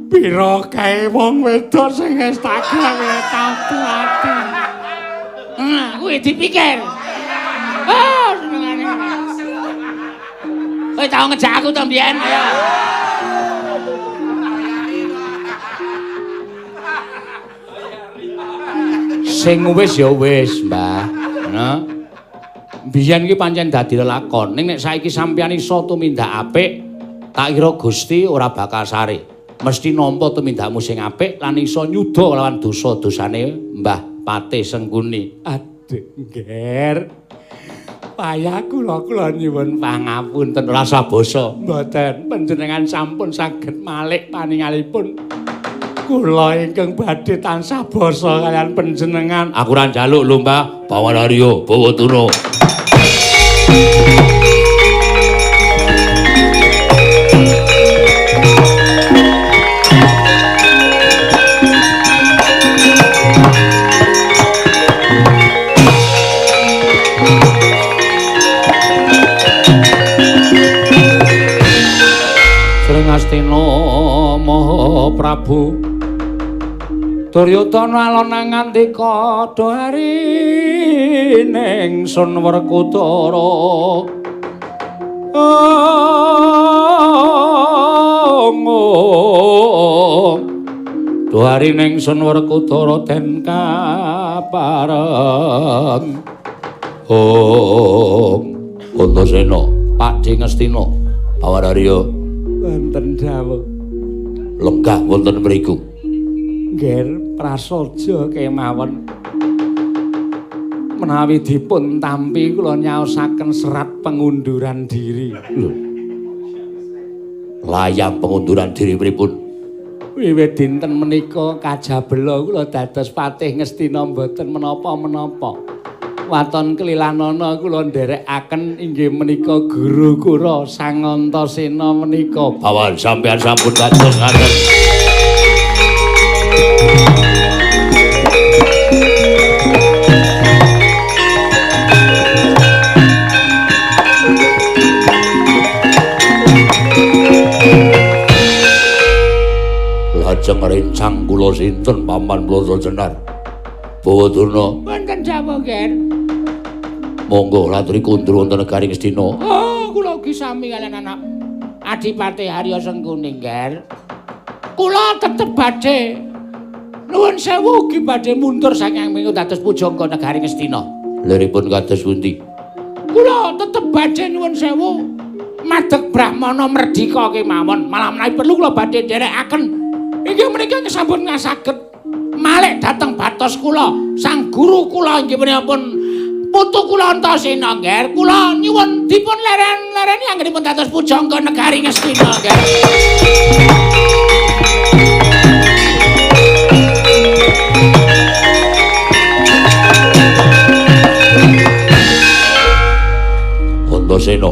Pira kae wong wedok sing wis tak gawe tanpa ati. Kuwi dipikir. Oh, senengane. Kowe tau ngejak aku to mbiyen? Ayo. Sing wis ya wis, Mbah. Ngono. Mbiyen iki pancen dadi lelakon. Ning nek saiki sampeyan iso tumindak apik, tak kira Gusti ora bakal sare. Mesti nampa tumindakmu sing apik lan iso nyuda lawan dosa-dosane Mbah Patih Sengkuni. Aduh, Ngger. Payah kula kula nyuwun pangapunten rasa basa. Mboten, panjenengan sampun saged malik paningalipun. Kula ingkang badhe tansah basa kaliyan panjenengan. Aku ora njaluk lho, Mbah. Bawa Arya, bawa tuna. Astina Maha Prabu Duryudana alon ngandika dohari ning Sun Werkudara. Jarining sun Werkudara den kapareng. Om Antasena, Pakdhe Ngastina, Pawararya wonten dawuh. Lenggah wonten mriku. Ngger prasaja kemawon. Menawi dipun tampi kula nyaosaken serat pengunduran diri. Lho. Layang pengunduran diri pripun? Wiwit dinten menika kajabela kula dados patih Ngastina mboten menapa-menapa. Waton kelilanana kula nderekaken inggih menika guru kura Sang Antasena menika. Bawan sampeyan sampun kados ngaten. Lajeng rencang kula sinten Paman Balasajenar? Bawa Durna. Wonten dawuh, Ger. Monggo laturi kundur wonten negari Ngastina. Oh, kula ugi sami kaliyan anak Adipati Harya Sengkuni, Ger. Kula tetep badhe nuwun sewu ugi badhe mundur saking minggu dados pujangga negari Ngastina. Liripun kados pundi? Kula tetep badhe nuwun sewu madeg brahmana merdika kemawon. Malah menawi perlu kula badhe nderekaken inggih menika sampun ngasaged malik dhateng batos kula. Sang guru kula inggih menika pun putu kula Antasena, Nger. Kula nyuwun dipun leren-lereni anggenipun dados pujangga negari Ngastina, Nger. Antasena,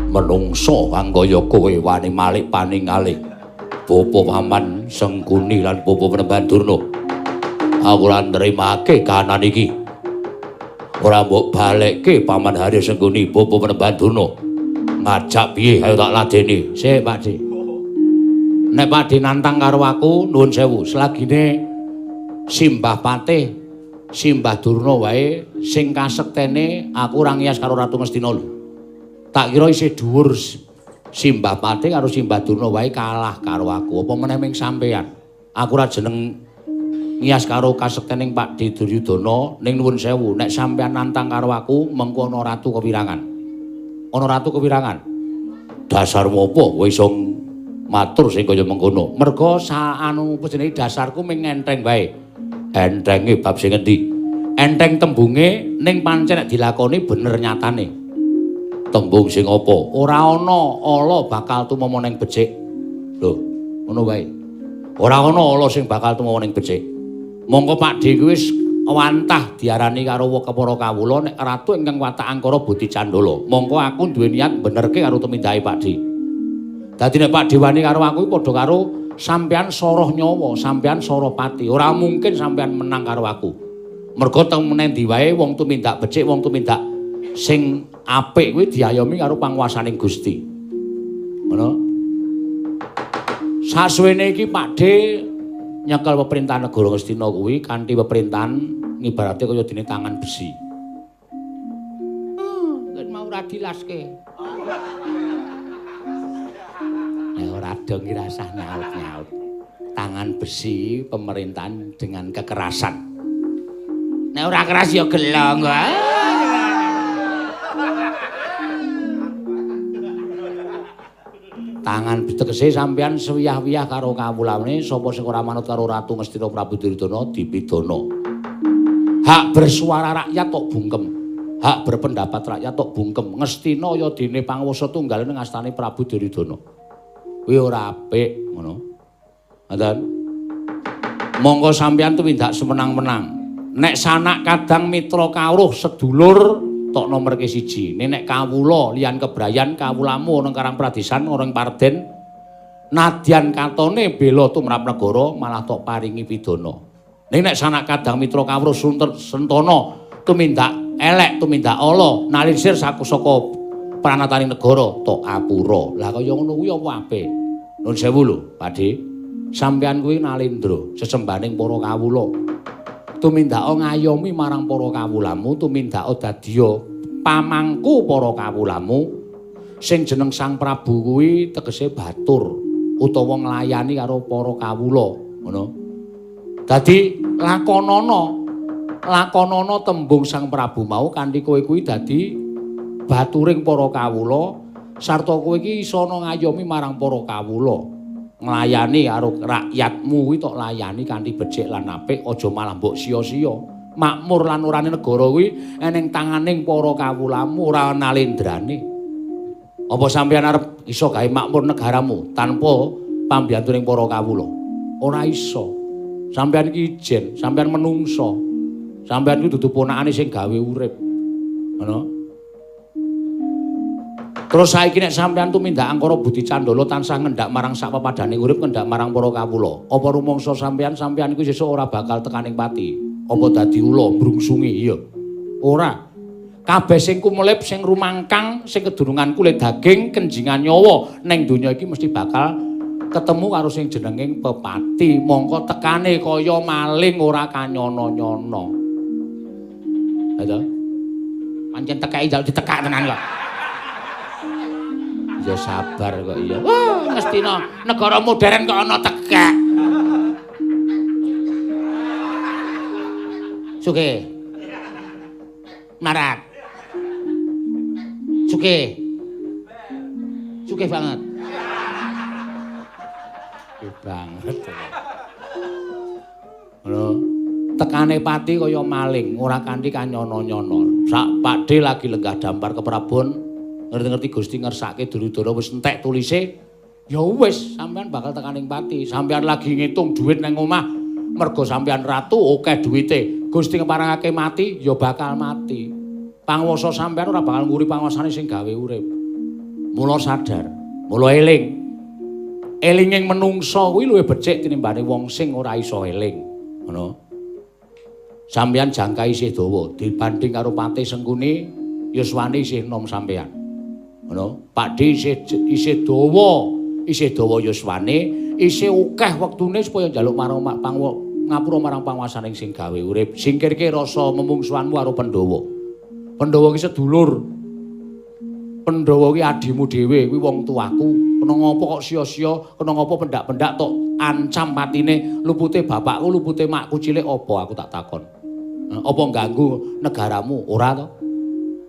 menungso kang kaya kowe wani malik paningale Bapa Paman Sengkuni lan Bapa Panembahan Durna. Aku ora nrimake kahanan iki. Ora mbok balekke Paman Harya Sengkuni, Bapa Panembahan Durna. Ngajak piye ayo tak ladeni. Sik, Pakde. Nek Pakde nantang karo aku, nuwun sewu, selagine Simbah Patih, Simbah Durna wae sing kasektene aku ora ngiyas karo Ratu Ngastina lho. Tak kira isih dhuwur Simbah Patih karo Simbah Durna wae kalah karo aku. Apa meneh ming sampeyan? Aku ora jeneng ngiyas karo kasektening Pakde Duryudana, ning nuwun sewu, nek sampeyan nantang karo aku mengko ana ratu kewirangan. Ana ratu kewirangan. Dasarmu apa kowe iso matur sing kaya mengkono? Merga anu apa jenenge dasarku ming enteng wae. Entenge bab sing endi? Enteng tembunge ning pancen nek dilakoni bener nyatane. Tembung sing apa? Ora ana ala bakal tumama ning becik. Lho, ngono wae. Ora ana ala sing bakal tumama ning becik. Mongko Pakde kuwi wis wantah diarani karo para kawula nek ratu ingkang watak angkara budi candala. Mongko aku duwe niat benerke karo tumindake Pakde. Dadi nek Pakde wani karo aku padha karo sampeyan soroh nyawa, sampeyan soroh pati. Ora mungkin sampeyan menang karo aku. Merga teng menendi wae wong tumindak becik, wong tumindak sing apik kuwi diayomi karo panguwasaning Gusti. Ngono. Sasuwene iki Pakde nyekel pemerintahan negara Ngastina kuwi kanthi pemerintahan ngibarate kaya dene tangan besi. Ket mau ora dilaske. Nek ora dong ki rasah nyaut-nyaut. Tangan besi pemerintahan dengan kekerasan. Nek ora keras ya gelong. Tangan tegese sampeyan sewiyah-wiyah karo kawulane sapa sing ora manut karo Ratu Ngastina Prabu Duryudana dipidana. Hak bersuara rakyat tok bungkem. Hak berpendapat rakyat tok bungkem. Ngastina ya dene panguwasa tunggal ning astane Prabu Duryudana. Kuwi ora apik ngono. Ngoten. Monggo sampeyan tumindak semenang-menang. Nek sanak kadang mitra kawruh sedulur tok nomer ke siji. Nek kawula liyan kebrayan kawulamu ana Karang Pradisan ana ing Parden nadyan katone bela tumrap negara malah tok paringi pidana. Ning nek sanak kadang mitra kawruh sentana tumindak elek tumindak ala nalisir saka pranataning negara tok apura. Lah kaya ngono kuwi apa apik? Nuwun sewu lho, Pakde. Sampeyan kuwi nalendra sesembahaning para kawula. Tumindaka ngayomi marang para kawulamu, tumindaka dadiya pamangku para kawulamu. Sing jeneng Sang Prabu kuwi tegese batur utawa nglayani karo para kawula, ngono. Dadi lakonana tembung Sang Prabu mau kanthi kowe kuwi dadi baturing para kawula sarta kowe iki iso ngayomi marang para kawula. Nglayani karo rakyatmu kuwi tok layani kanthi becik lan apik, aja malah mbok sia-sia. Makmur lan orane negara kuwi eneng tanganing para kawulamu ora ana lendrane. Apa sampeyan arep iso gawe makmur negaramu tanpa pambiyantuning para kawula? Ora iso. Sampeyan iki ijen, sampeyan menungso. Sampeyan kuwi dudu ponakane sing gawe urip. Ngono. Terus saiki nek sampeyan tumindak angkara budi candala tansah ngendak marang sak pepadhaning urip, ngendak marang para kawula. Apa rumangsa sampeyan kuwi sesuk ora bakal tekaning pati? Apa dadi ula mbrungsungi? Iya. Ora. Kabeh sing kumelip, sing rumangkang, sing kedurungan kulit daging, kenjingan nyawa ning donya iki mesti bakal ketemu karo sing jenenging pepati. Mongko tekane kaya maling ora kanyono-nyono. Ha to? Pancen tekake njaluk ditekak tenan kok. Ya sabar kok iya. Wah, Ngastina negara modern kok ana tekak. Suke. Marat. Suke. Suke banget. Suke banget. Ngono. Tekane pati kaya maling, ora kanthi kanyono-nyono. Sak Pakde lagi lenggah dampar ke Prabon, ngerti-ngerti Gusti ngersake Duryudana wis entek tulise, ya wis sampean bakal tekaning pati. Sampean lagi ngitung duit nang omah, mergo sampean ratu akeh duwite. Gusti ngeparangake mati, ya bakal mati. Panguwasa sampean ora bakal nguri panguwasane sing gawe urip. Mula sadar, mula eling. Elinging menungsa kuwi luwih becik tinimbane wong sing ora iso eling. Ngono. Sampeyan jangka isih dawa dibanding karo Patih Sengkuni, yuswane isih nom sampeyan. Ngono. Pakde isih dawa, isih dawa yuswane, isih akeh wektune supaya njaluk marang ngapura marang panguwasaning sing gawe urip. Singkirke rasa memungsuhanmu karo Pandhawa. Pandhawa ki sedulur. Pandhawa ki adimu dhewe, kuwi wong tuaku. Kena ngopo kok sia-sia, kena ngopo pendak-pendak tok ancam patine, lupute bapakku, lupute makku cilik apa aku tak takon. Apa ngganggu negaramu? Ora to.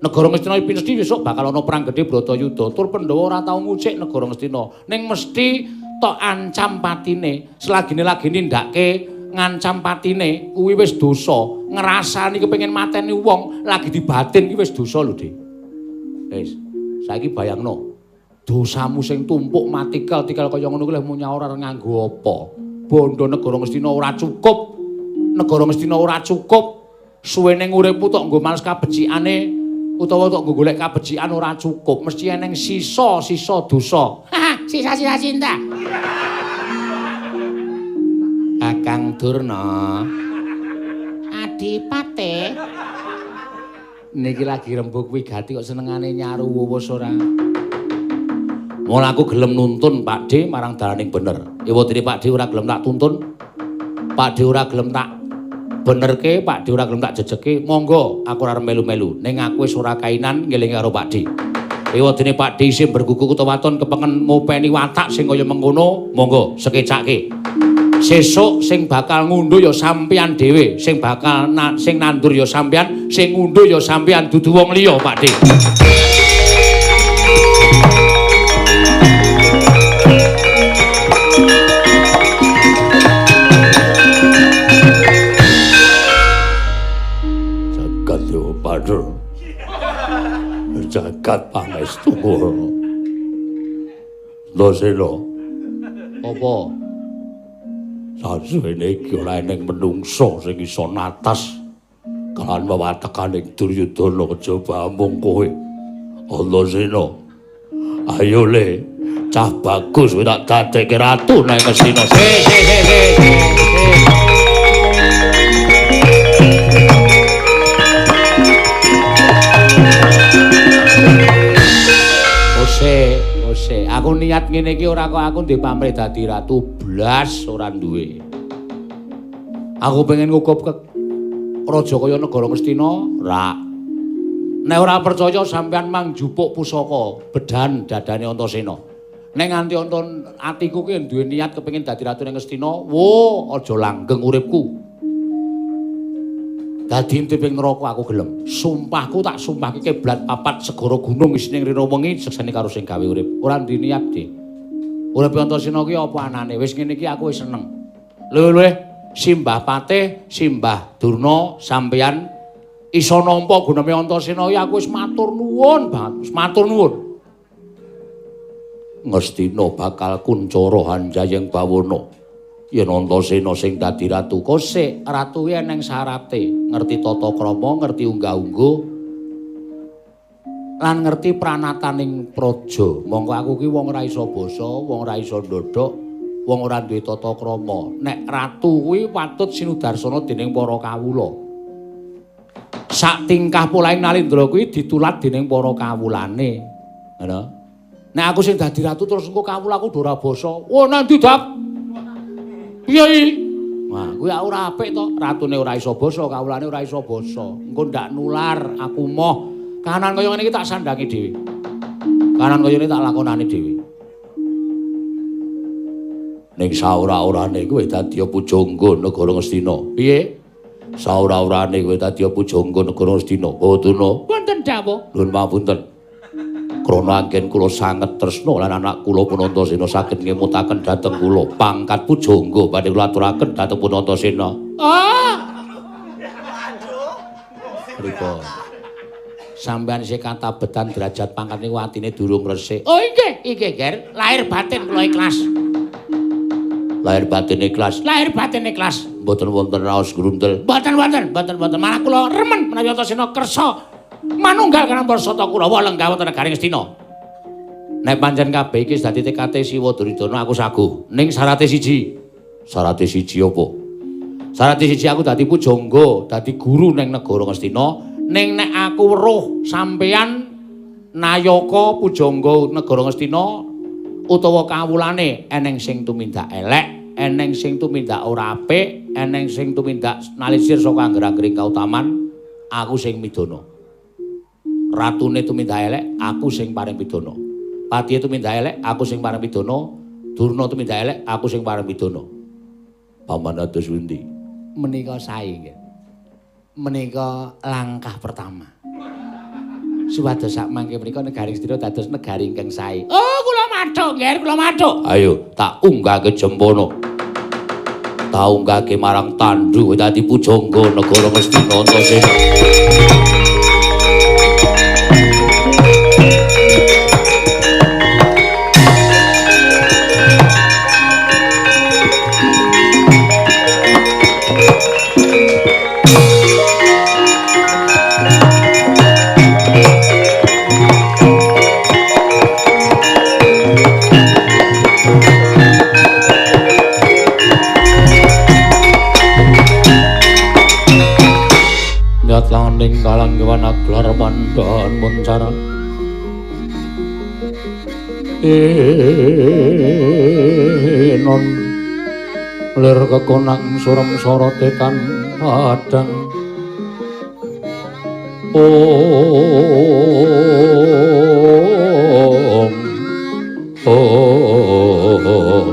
Negara Ngastina mesti besok bakal ana perang gedhe Bratayuda. Tur Pandhawa ora tau ngucik negara Ngastina. Ning mesti tok ancam patine. Selagine lagi nindake ngancam patine kuwi wis dosa. Ngrasani kepengin mateni wong lagi dibatin kuwi wis dosa lho, Dik. Wis, saiki bayangno. Dosamu sing tumpuk matikel-tikel kaya ngono kuwi leh munyaur arep nganggo apa? Bondo negara Ngastina ora cukup. Negara Ngastina ora cukup. Suwene uripmu tok nggo males kabecikane utawa tok nggo golek kabecikan ora cukup. Mesti eneng sisa-sisa dosa. Sisa-sisa cinta. Kakang Durna. Adipate. Niki lagi rembug wigati kok senengane nyaru wuwus ora. Mula aku gelem nuntun Pakde marang dalaning bener. Ewadene Pakde ora gelem tak tuntun. Pakde ora gelem tak benerke, Pakde ora gelem tak jejeke. Monggo aku ora melu-melu. Ning aku wis ora kainan ngelingi karo Pakde. Ewadene Pakde isih bergugu utawa waton kepengen ngopeni watak sing kaya mengkono, monggo sekecake. Sesuk sing bakal ngundhuh ya sampeyan dhewe, sing bakal sing nandur ya sampeyan, sing ngundhuh ya sampeyan, dudu wong liya, Pakde. Jagat Dewa Pandra. Jagat pangestu. Ndasena. Apa? Sasuwene iki ora eneng menungsa sing iso natas kalawan wewatekaning Duryudana kejaba amung kowe. Antasena. Ayo le, cah bagus kowe tak dadekke ratu nang Ngastina. Se se se se. Ose, ose. Aku niat ngene iki ora kok aku ndek pamrih dadi ratu blas ora duwe. Aku pengen ngukup ke raja kaya negara Ngastina, ra. Nek ora percaya sampean mang njupuk pusaka bedan dadane Antasena. Nek nganti wonten atiku ki duwe niat kepengin dadi ratu ning Ngastina, wo aja langgeng uripku. Dadi intiping neraka aku gelem. Sumpahku tak sumpahke kiblat papat segara gunung isine rina wengi sekseni karo sing gawe urip. Ora duwe niat, Dik. Urip Antasena ki apa anane? Wis ngene iki aku wis seneng. Luwih-luwih Simbah Patih, Simbah Durna sampeyan iso nampa guname Antasena ki aku wis matur nuwun banget, wis matur nuwun. Ngastina bakal kuncara hanjayeng bawana. Yen Antasena sing dadi ratu kosek, ratu ki eneng syarate, ngerti tata krama, ngerti unggah-ungguh, lan ngerti pranataning praja. Mongko aku ki wong ora iso basa, wong ora iso ndodhok, wong ora duwe tata krama. Nek ratu kuwi patut sinudarsana dening para kawula. Sak tingkah polahing Nalindra kuwi ditulat dening para kawulane. Ngono. Nek aku sing dadi ratu terus engko kawulaku do ora basa. Oh nang ndi dap? Piye iki? Wah, kuwi ora apik to. Ratune ora iso basa, kawulane ora iso basa. Engko ndak nular, aku moh. Kahanan kaya ngene iki tak sandangi dhewe. Kahanan kaya ngene tak lakonane dhewe. Ning saora-orane kowe dadi pujangga negara Ngastina. Piye? Saora-orane kowe dadi pujangga negara Ngastina. Bawadana. Wonten dawuh. Nuwun pangapunten. Krana anggen kula sanget tresna lan anak kula pun Antasena saged ngemutaken dhateng kula pangkat pujangga badhe kula aturaken dhateng pun Antasena. Ah. Pripun? Sampeyan isih katabetan derajat pangkat niku atine durung resik. Oh inggih, inggih, Ger. Lahir batin kula ikhlas. Lahir batin ikhlas. Lahir batin ikhlas. Mboten wonten raos grundel. Mboten wonten, mboten wonten. Malah kula remen menawi Antasena kersa manunggal kana para Sata Kurawa lenggah wonten negari Ngastina. Nek pancen kabeh iki dadi tekate Siwa Duryudana aku saguh. Ning syarate siji. Syarate siji apa? Syarate siji aku dadi pujangga, dadi guru ning negara Ngastina. Ning nek aku weruh sampeyan nayaka pujangga negara Ngastina utawa kawulane eneng sing tumindak elek, eneng sing tumindak ora apik, eneng sing tumindak nalisir saka angger-anggering kautaman, aku sing midana. Ratune tumindak elek, aku sing paring pidana. Patihe tumindak elek, aku sing paring pidana. Durna tumindak elek, aku sing paring pidana. Paman atus pundi? Menika sae nggih. Menika langkah pertama. Supados sak mangke menika negari Ngastina dados negari ingkang sae. Oh, kula mathuk, nggih, kula mathuk. Ayo, tak unggahke jempono. Tak unggahke marang tandu dadi pujangga negara Ngastina Antasena. Nyatlaning kalanggawan aglar mandhan muncara enon lir kekonang surem sorote tan padang om oh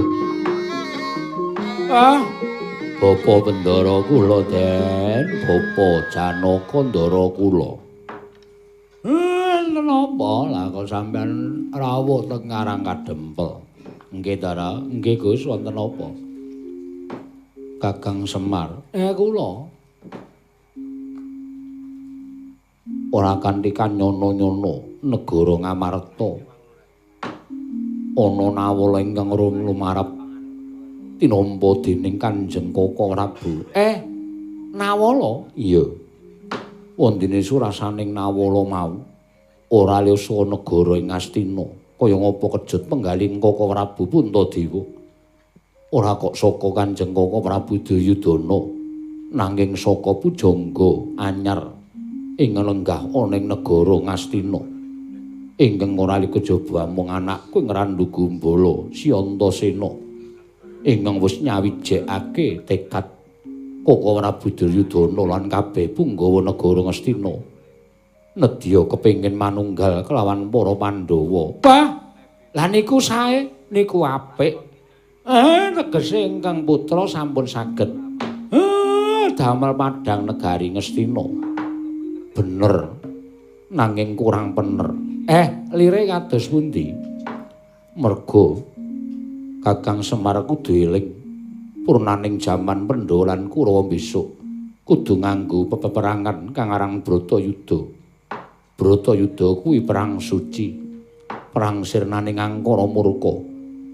ah Bapa Bendara kula Den, Bapa Janaka Ndara kula. Napa lah kok sampean rawuh teng Karang Kadempel? Nggih, Ndara, nggih Gus, wonten napa? Kakang Semar. Kula. Ora kanthi kanyono-nyono negara Ngamarta. Ana nawala ingkang lumarep tinampa dening Kanjeng Kaka Prabu. Nawala? Iya. Wondene surasaning nawala mau ora liya saka negara ing Ngastina. Kaya ngapa kejut penggaling Kaka Prabu Puntadewa. Ora kok saka Kanjeng Kaka Prabu Duryudana, nanging saka pujangga anyar ing lenggah ana ing negara Ngastina. Ingkang ora kejaba amung anakku ing Randu Gumbala, Si Antasena. Ingkang wis nyawijekake tekad Kaka Prabu Duryudana lan kabeh punggawa negara Ngastina nedya kepengin manunggal kelawan para Pandhawa. Wah. Lah niku sae, niku apik. Tegese ingkang putra sampun saged damel padhang negari Ngastina. Bener. Nanging kurang bener. Lire kados pundi? Merga Kakang Semar kudu eling purnaning jaman Pandhawa lan Kurawa besok kudu nganggo peperangan kang aran Bratayuda. Bratayuda kuwi perang suci. Perang sirnaning angkara murka.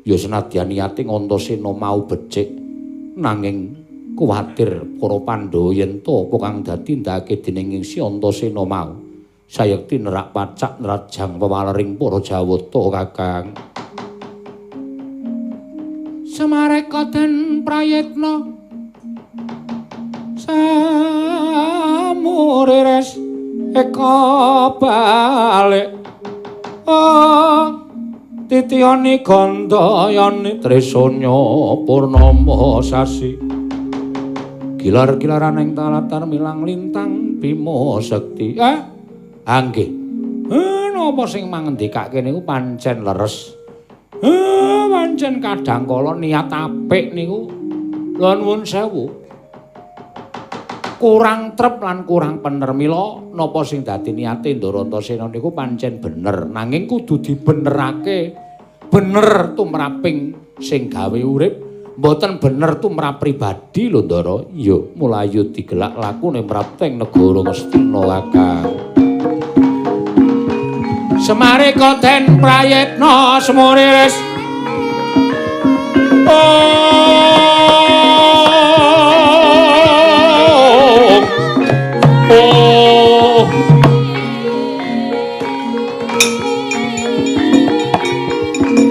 Ya senadyan niate Antasena mau becik, nanging kuwatir para Pandhawa yen to apa kang dadi ndake dening si Antasena mau sayekti nerak pacak nerajang pewalering para Jawata Kakang. Semareka den prayitna samurires eka balik titiyani gandayani trisanya purnama sasi gilar-gilaran ing talatar milang lintang bima sekti. Nggih. Napa sing mangendikake niku pancen leres. Pancen kadang kala niat apik niku lha nuwun sewu kurang trep lan kurang bener. Mila napa sing dadi niate Ndara Antasena niku pancen bener, nanging kudu dibenerake. Bener tumraping sing gawe urip, mboten bener tumrap pribadi lho Ndara. Ya mulayu digelak lakune mrapteng negara Ngastina Kakang. Semareka den prayitna semuriris. Oh.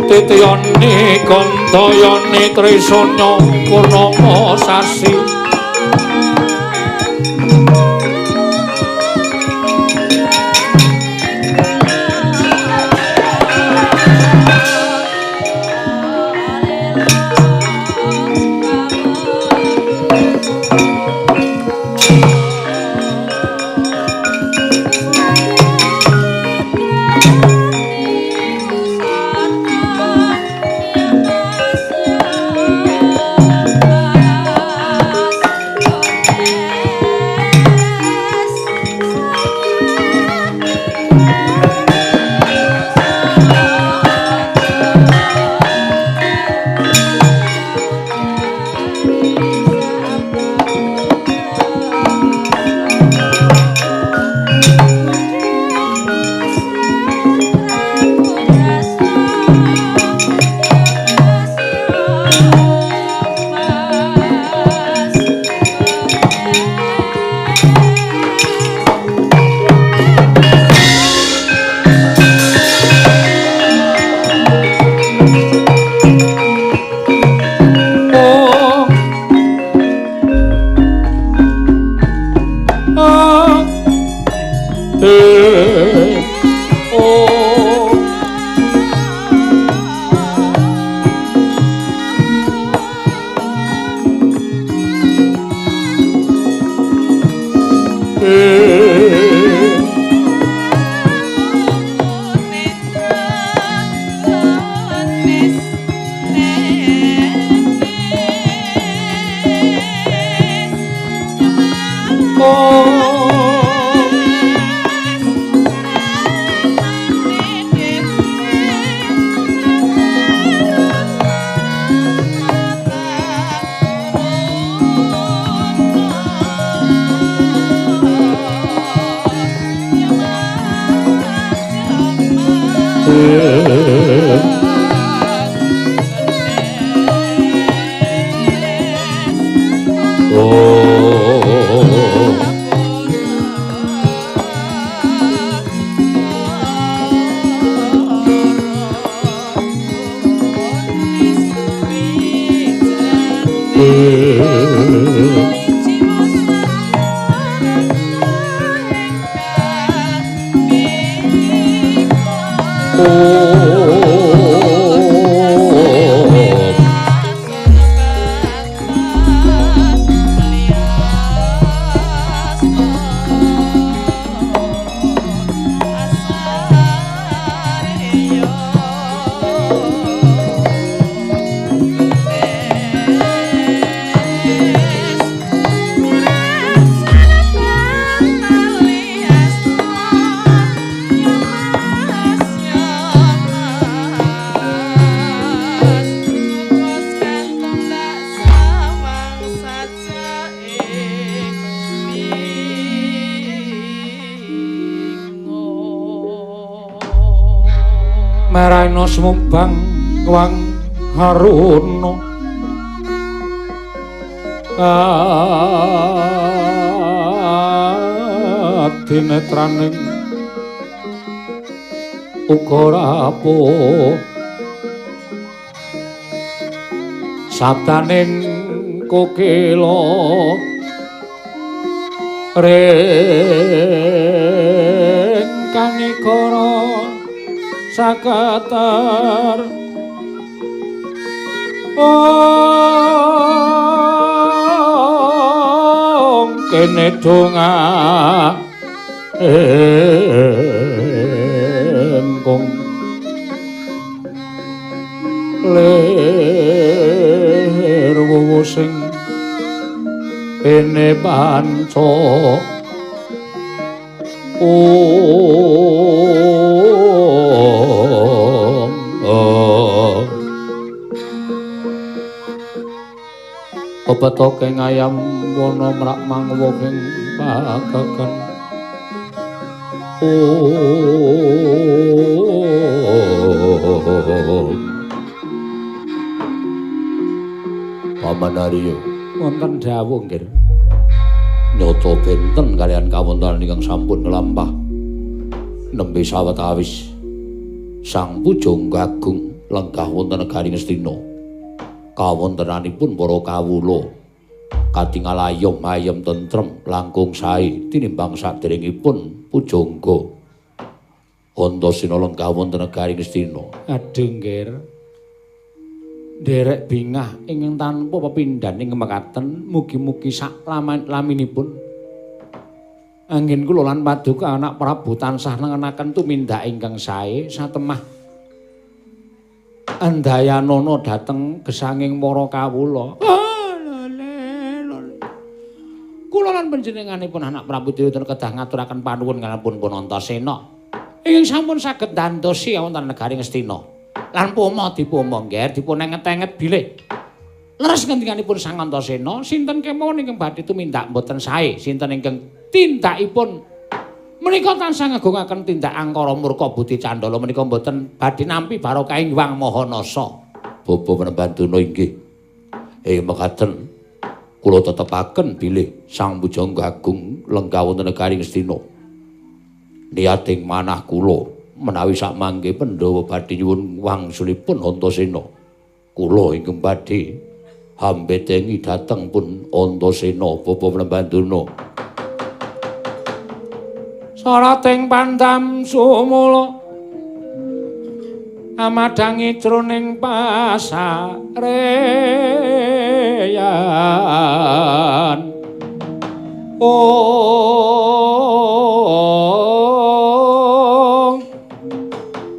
Titiyani gandayani trisanya purnama sasi. Ayana sumubang wang haruna adinetraning uga rapuh sabdaning kokila ring kanikara sakatar ong kene donga engkong lir wuwu sing ene panca om pepetoke ngayam wana mrak mangwohing pagagan om. Paman Arya wonten dawuh nggih. Nyata benten kalian kawontenan ingkang sampun nglampah nembe sawetawis Sang Pujangga Agung lenggah wonten negari Ngastina. Kawontenanipun para kawula katingal ayom ayem tentrem langkung sae tinimbang saderengipun Pujangga Antasena lenggah wonten negari Ngastina. Aduh nggih. Nderek bingah ingkang tanpa pepindhan ing mekaten mugi-mugi sak laminipun anggen kula lan paduka anak Prabu tansah nengenaken tumindak ingkang sae satemah andayanana dhateng gesanging para kawula. Kula lan panjenenganipun anak Prabu Duryudana kedah ngaturaken panuwun kalampun pun Antasena ingkang sampun saged ndantosi wonten negari Ngastina. Lan poma dipoma nggih dipun enget-enget bilih leres ngendikanipun Sang Antasena sinten kemawon ingkang badhe tumindak mboten sae sinten ingkang tindakipun menika tansah ngagungaken tindak angkara murka budi candala menika mboten badhe nampi barokah ing Hyang Maha Nasa. Bapa Prembandana inggih mekaten kula tetepaken bilih Sang Pujangga Agung lenggah wonten negari Ngastina. Niating manah kula menawi sakmangke Pandhawa badhe nyuwun wangsulipun Antasena, kula ingkang badhe hambetengi dhateng pun Antasena Bapa Prembandana. Sarating pandam sumula amadhangi jroning pasareyan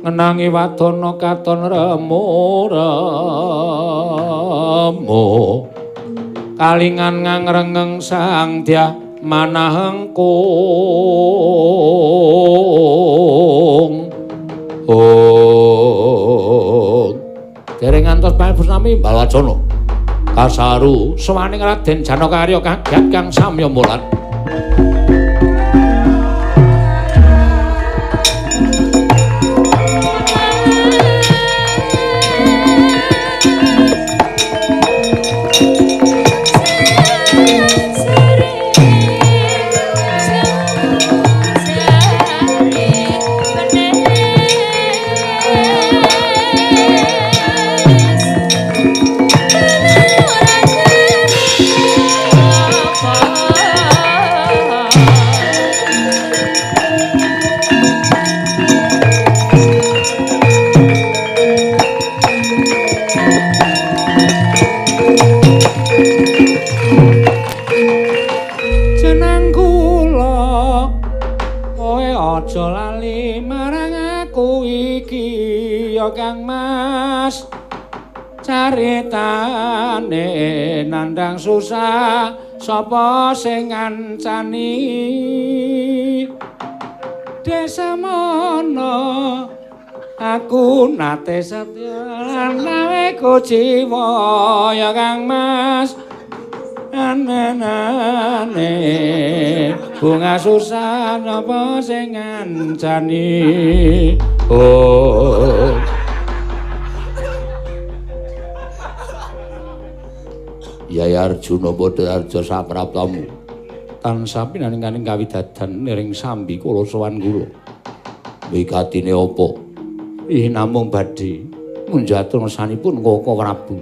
ngenangi wadana katon remo-remo kalingan ngangrengeng sang dyah manahengkung. Oh dereng ngantos panjenengan Balwacana kasaru sowaning Raden Janakarya kaget kang samya mulat. Kang Mas caritane nandang susah sapa sing ngancani desa mono aku nate setya lan naweku jiwa ya Kang Mas anane bunga susah napa sing ngancani. Oh Yai Arjuna padha arja sapraptamu. Tansah pinaringaning kawidadan niring sambi kula sowan kula. Wigatine apa? Ih namung badhe munjatur ngersanipun Koko Prabu.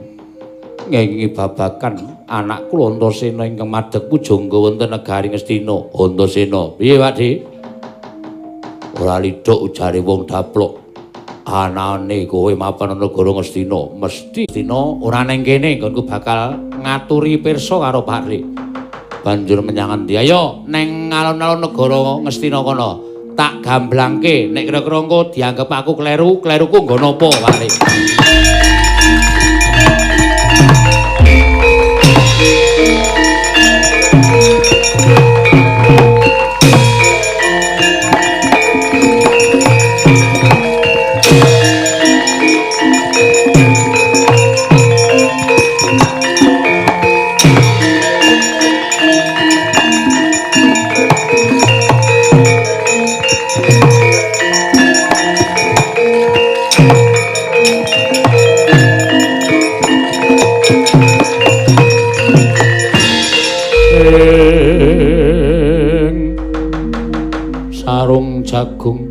Ngengingi babagan anak kula Antasena ingkang madheg pujangga wonten negari Ngastina. Antasena, piye Pak Dik? Ora lidhok ujare wong daplok. Anane kowe mapan negara Ngastina, mesti Ngastina ora neng kene nggonku bakal ngaturi pirsa karo Pak Dik. Banjur menyang endi? Ayo neng alun-alun negara Ngastina kono. Tak gamblangke nek kira-kira engko dianggep aku kleru, kleruku nggo napa Pak Dik? Sarung jagung,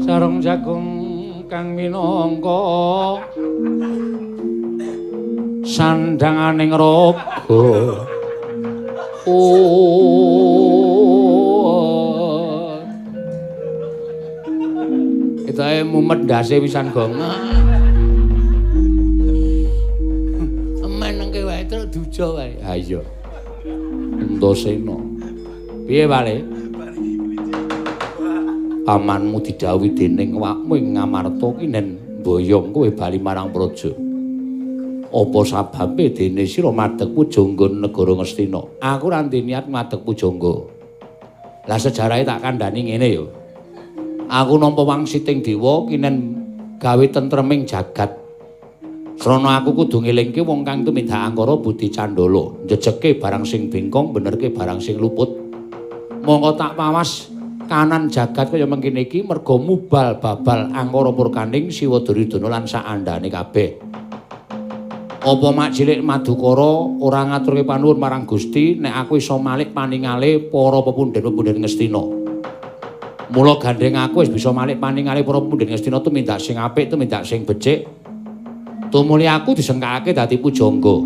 sarung jagung kang minangka sandhanganing raga. Ketoke mumet ndase pisan gong. Menengke wae terus duja wae. Ha iya. Antasena. Piye wale? Pamanmu didhawuhi dening awakmu ing Ngamarta ki nen mboyong kowe bali marang praja. Apa sababe dene sira madheg pujangga negara Ngastina? Aku ora ndek niat madheg pujangga. Lah sejarahe tak kandhani ngene ya. Aku nampa wangsiting dewa kinen gawe tentreming jagat. Srana aku kudu ngelingke wong kang tumindak angkara budi candala, njejeke barang sing bengkong, benerke barang sing luput. Mongko tak pawas kanan jagat kaya mengkene iki merga mubal babal angkara murkaning Siwa Duryudana lan saandhane kabeh. Apa mak cilik Madukara ora ngaturke panuwun marang Gusti nek aku iso malik paningale para pepundhen-pepundhen Ngastina. Mula gandheng aku wis bisa malik paningale para pepundhen Ngastina tumindak sing apik, tumindak sing becik. Tumuli aku disengkakake dadi pujangga.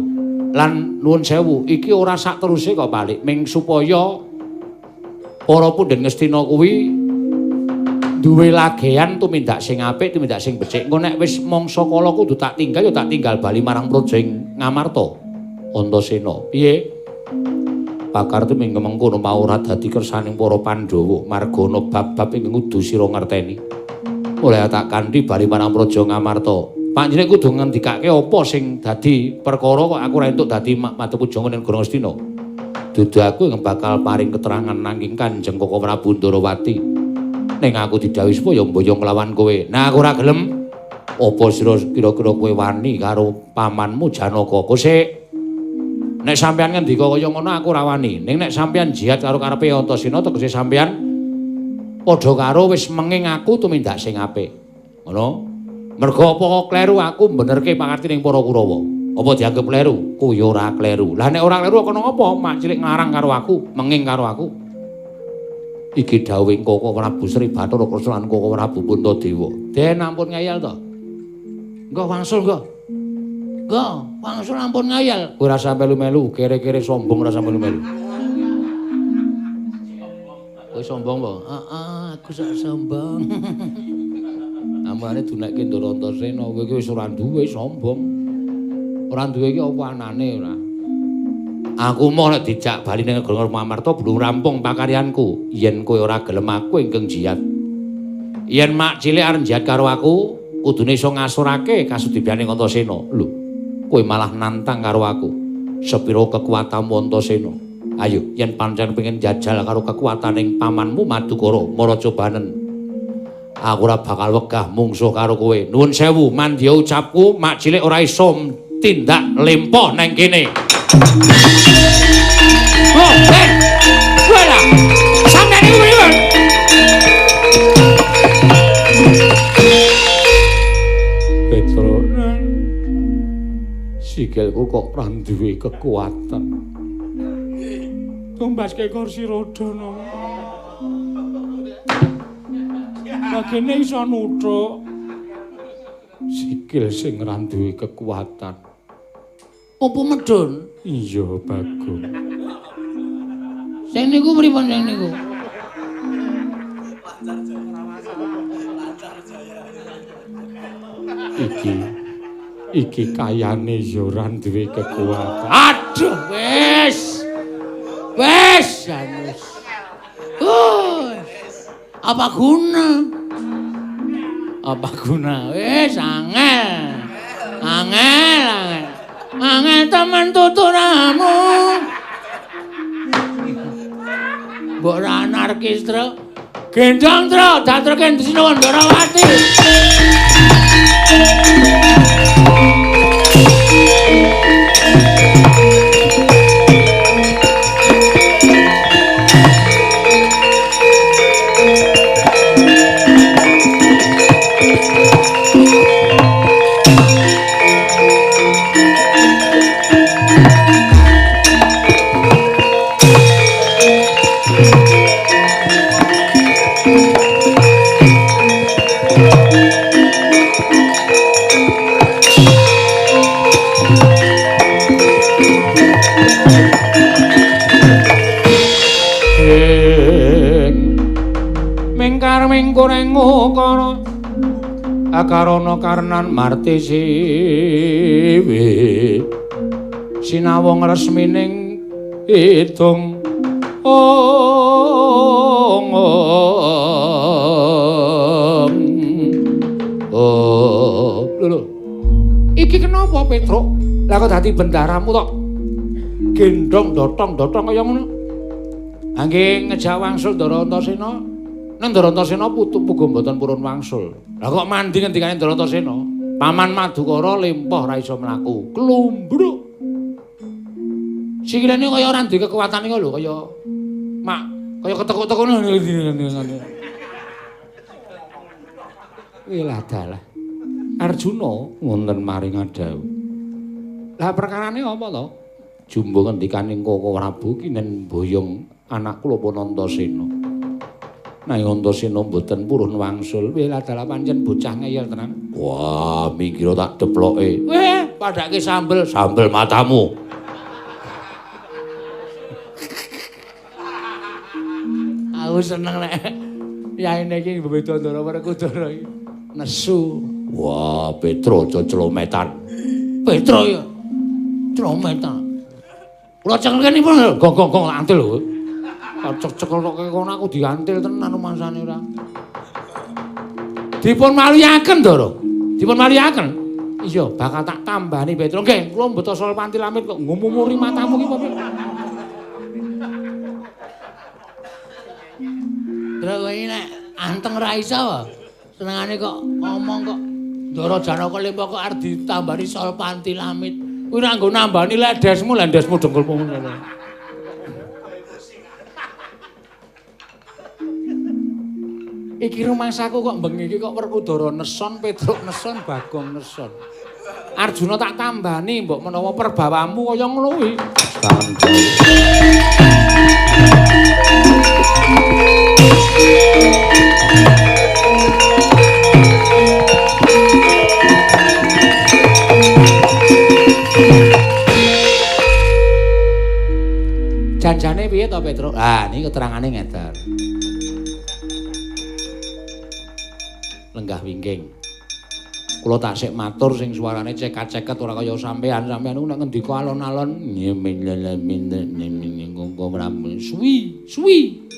Lan nuwun sewu, iki ora sak teruse kok balik, ming supaya para pundhen Ngastina kuwi duwe lagean tumindak sing apik, tumindak sing becik. Engko nek wis mangsa kala kudu tak tinggal ya tak tinggal bali marang praja ing Ngamarta. Antasena, piye? Pakar tumingga mengkono mau ora dadi kersaning para Pandhawa, marga ana bab-bab ingkang kudu sira ngerteni. Mulai tak kanthi bali marang praja Ngamarta. Panjenengan kudu ngendikake apa sing dadi perkara kok aku ora entuk dadi madhep pujangga ning negara Ngastina. Dudu aku ingkang bakal paring keterangan nanging Kanjeng Koko Prabu Ndorowati. Ning aku didhawuhi supaya mboyong nglawan kowe. Nah aku ora gelem. Apa sira kira-kira kowe wani karo pamanmu Janaka? Kosik. Nek sampeyan ngendika kaya ngono aku ora wani. Ning nek sampeyan jihad karo karepe Antasena tegese sampeyan padha karo wis menging aku tumindak sing apik. Ngono. Mergo apa kok kleru aku benerke pangarti ning para Kurawa. Apa dianggep kleru? Ku ya ora kleru. Lah nek ora kleru kono ngapa mak cilik nglarang karo aku, menging karo aku. Iki dawuhing Koko Prabu Sri Bathara Kresna lan Koko Prabu Puntadewa. Den ampun ngayal to. Engko wangsul engko. Engko wangsul ampun ngayal. Kowe ora sampe melu-melu, kere-kere sombong ora sampe melu-melu. Kowe sombong po? Heeh, aku sak sombong. Amane dunekke Ndara Antasena, kowe iki wis ora duwe sombong. Ora duwe iki apa anane ora? Aku mau nek dijak bali ning negara Ngamarta belum rampung pakaryanku. Yen kowe ora gelem aku ingkang jihad. Yen mak cilik arep jihad karo aku, kudune iso ngasurake kasudibyane Antasena. Lho, kowe malah nantang karo aku. Sepiro kekuatanmu Antasena? Ayo, yen pancen pengen jajal karo kekuataning pamanmu Madukara, mara cobanen. Aku ora bakal wegah mungsuh karo kowe. Nuwun sewu, mandya ucapku, mak cilik ora iso tindak lempoh nang kene. Oh, ben. Wala. Sampeyan iku pripun? Petro. Sikilku kok ora duwe kekuatan. Tumbaske kursi roda no. Bagene iso nuthuk. Sikil sing ora duwe kekuatan. Apa medhun? Iya, Bagong. Sing niku pripun sing niku? Iki kayane ya ora duwe kekuatan. Aduh, wis. Wis, wis. Apa guna? Apa guna? Wis angel. Angel, angel. Angel temen tuturamu. Mbok ora anarkis, Tru. Gendong, Tru, datreke Sinuwun Ndorowati. Akarana karnan marti siwi sinawang resmining idung ong oh lho iki kenapa Petruk lah kok dadi bendaramu tok gendong dotong-dotong kaya ngono angge ngejak wangsul Ndara Antasena. Nang Ndara Antasena putu puga mboten purun wangsul. Lah kok mandi ngendikane Ndara Antasena? Paman Madukara lempoh ra iso mlaku. Klumbruk. Sikilane kaya ora duwe kekuatan iku lho, kaya mak kaya ketekuk-tekuk ngono. Wilah dalah. Arjuna wonten maring adhawuh. Lah perkarane apa to? Jumbo ngendikane Koko Prabu kinen boyong anak kula pun Antasena. Nanging Antasena mboten purun wangsul. Wilah dalah pancen bocah ngeyel tenan. Wah, minggir tak deploke. Weh, padake sambel, sambel matamu. Aku seneng nek yaine iki beda Ndara Werkudara iki. Nesu. Wah, Petro aja celometan. Petro ya. Celometan. Kula cekelke nipun gong-gong antil lho. Cek-cekel kok kono aku diantil tenan rumangsane ora. Dipun maliyaken, Ndara. Dipun maliyaken. Iya, bakal tak tambani Petro. Nggih, kula mbeto sol pantil amit kok ngumumuri matamu ki apa. Ndara kowe iki nek anteng ra iso. Senengane kok ngomong kok Ndara Janaka Lempo kok arep ditambani sol pantil amit. Kuwi ora nggo nambani ledesmu, lendesmu dengkulmu ngono. Iki rumangsaku kok bengi iki kok Werkudara neson, Petruk neson, Bagong neson. Arjuna tak tambani mbok menawa perbawamu kaya ngono kuwi. Janjane piye to Petruk? Ah, niki keterangane ngeten. Lenggah wingking. Kula tasik matur sing suarane cekat-ceket ora kaya sampean. Sampean niku nek ngendika alon-alon suwi, suwi.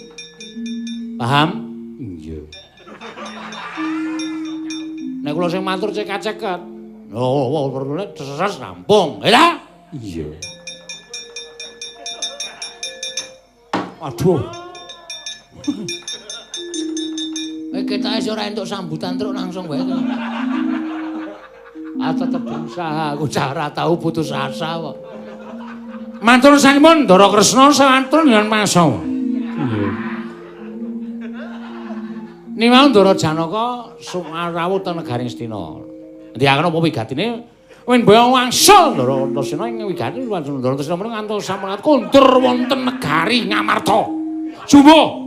Paham? Iya. Nek kula sing matur cekat-ceket. Oh, terus rampung. Ya ta? Iya. Aduh. Kowe ketoke ora entuk sambutan truk langsung wae. Ah tetep berusaha, aku cara tau putus asa kok. Matur sampun Ndara Kresna sawantun yen masa. Nggih. Niwang Ndara Janaka rawuh teng negaring Astina. Ngendikane apa wigatine? Wen boyong wangsul Ndara Antasena ing wigati Ndara Antasena menika ngantos sampun kondur wonten negari Ngamarta. Jumbo.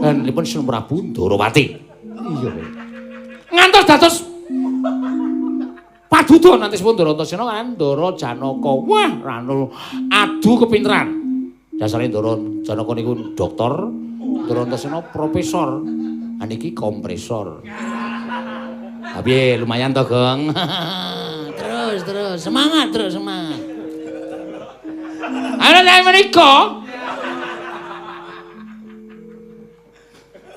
Dipun Sinun Prabu Ndarawati. Iya. Ngantos dados paduda nantisipun Ndara Antasena kan Ndara Janaka. Wah, ranu adu kepinteran. Dasare Ndara Janaka niku doktor, Ndara Antasena profesor. Niki kompresor. Ha piye lumayan to, Gong? Terus terus semangat terus semangat. Ayo nek menika.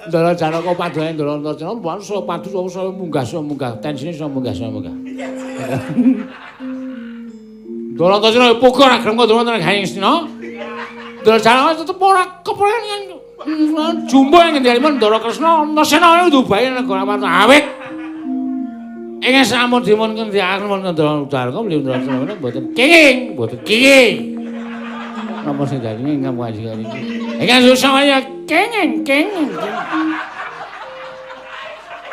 Ndara Janaka paduane Ndara Antasena saya padu saya munggah saya munggah tensine saya munggah saya munggah. Ndara Antasena puga ora gelem kok wonten negari Ngastina. Ndara Janaka tetep ora kepengen jumbo ing ngendikanipun Ndara Kresna Antasena ndubahi negara Amarta awit. Ing sampun dipun ngendikaken wonten Ndara Udarka beliau Ndara Antasena mboten kenging, mboten kenging. Napa sing dadi ingkang panjenengan iki? Ingkang susah ya kenging, kenging.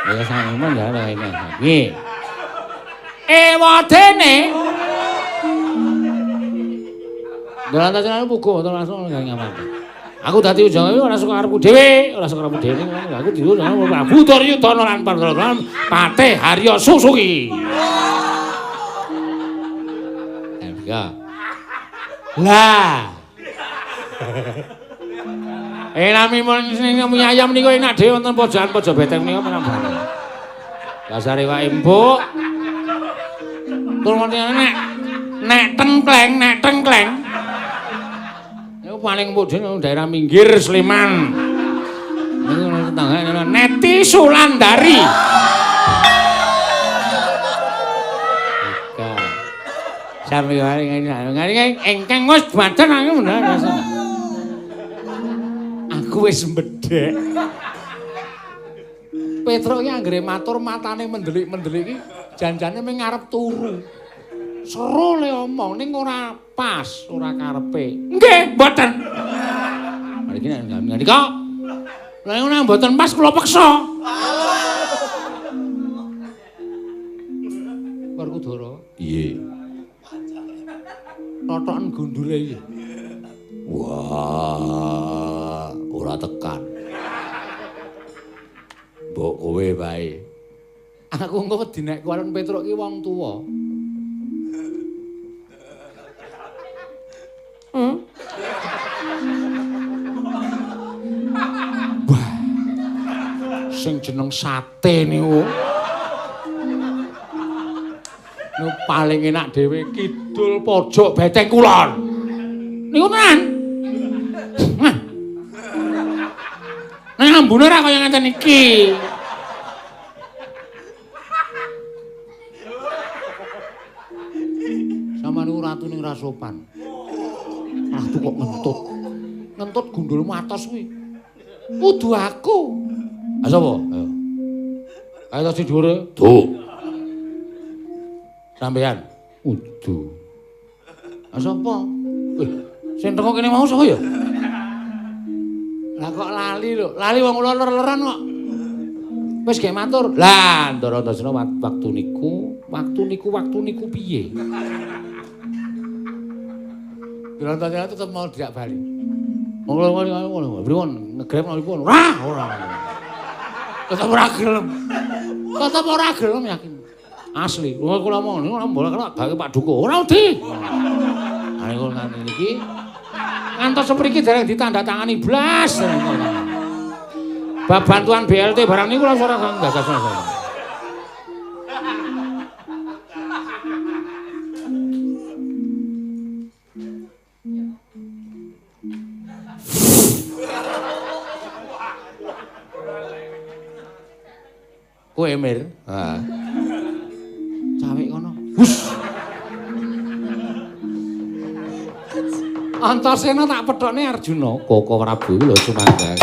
Ya sampun ya ingkang. Nggih. Ewadene Ndara Antasena puga mboten langsung ngamarta. Aku dadi ujang ora suka karepku dhewe, ora suka karepku dhewe. Aku diundang Prabu Duryudana lan Pandhawa Patih Harya Susuki. Ya. Lah. Nami sing mie ayam niku enak dhewe wonten pojokan pojok beteng niku menang banget. Dasare wae empuk. Tur wonten nek tengkleng, nek tengkleng. Niku paling empuk dhewe daerah minggir Sleman. Niku tetanggane Neti Sulandari. Sami wae ngene ingkang wis badan aku bener. Aku wis mbedhek. Petruk iki anggere matur matane mendelik-mendelik iki janjane mung ngarep turu. Seru le omong ning ora pas, ora karepe. Nggih, mboten. Mriki nek ngendika. Lha nek mboten pas kula peksa. Werkudara. Piye? Totoken gundule iki. Wah, ora tekan. Mbok kowe wae. Aku engko wedi nek kuwalon Petruk ki wong tuwa. Wah. Sing jeneng sate niku. Niku paling enak dhewe kidul pojok beteng kulon. Niku tenan. Nah. Nek ambune ora kaya ngeten iki. Sama niku ratu ning ra sopan. Ratu kok ngentut. Ngentut gundulmu atos kuwi. Kudu aku. Ha sapa? Ayo. Ayo tas dhuwure. Duh. Sampeyan. Udu. Ha sapa? Sing teko kene mau sapa ya? Lah kok lali lho. Lali wong kula ler-leran kok. Wis gek matur. Lah, Ndara Antasena waktu niku, waktu niku piye? Ndara Antasena tetep mau dijak bali. Wong kula ngono, pripun ngegrep pripun? Ora, ora. Tetep ora gelem. Tetep ora gelem yakin. Asli, wong kula omong niku ora kena bake Pak Duko. Ora wedi. Ha niku nganti niki ngantos sepriki dereng ditandatangani blas. Bab bantuan BLT barang niku ora gagas. Kowe Mir, ha. Cawik kono. Hus. Antasena tak pethokne Arjuna, Koko Prabu lho sumangga.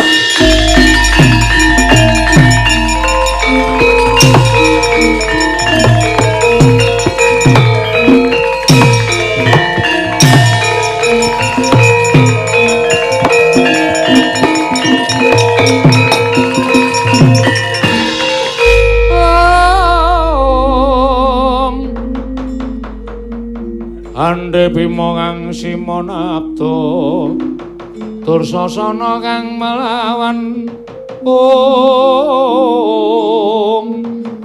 Ande Bima kang simonabda Dursasana kang melawan ong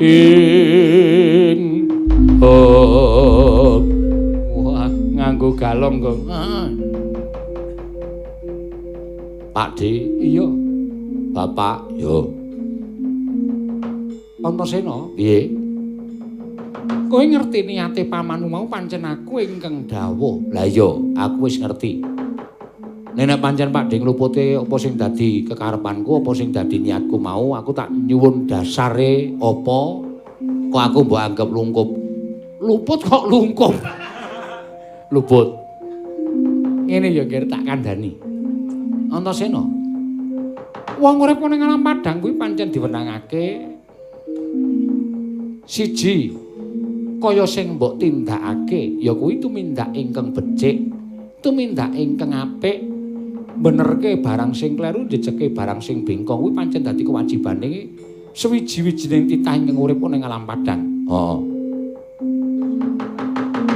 ing Wah, nganggo galong kok. Pak D, iya. Bapak, yo. Antasena, piye? Kowe ngerti niate pamanmu mau pancen aku ingkang dawuh. Lah iya, aku wis ngerti. Nek pancen Pak D nglupute apa sing dadi kekarepanku, apa sing dadi niatku mau, aku tak nyuwun dasare apa kok aku mbok anggap lungkup. Luput kok lungkup. Luput. Ngene ya Ger tak kandhani. Antasena. Wong urip ning alam padhang kuwi pancen diwenangake siji kaya sing mbok tindakake ya kuwi tumindak ingkang becik, tumindak ingkang apik, benerke barang sing kleru, jejeke barang sing bengkong kuwi pancen dadi kewajibane suwiji-wijining titah ingkang urip ning alam padhang. Heeh.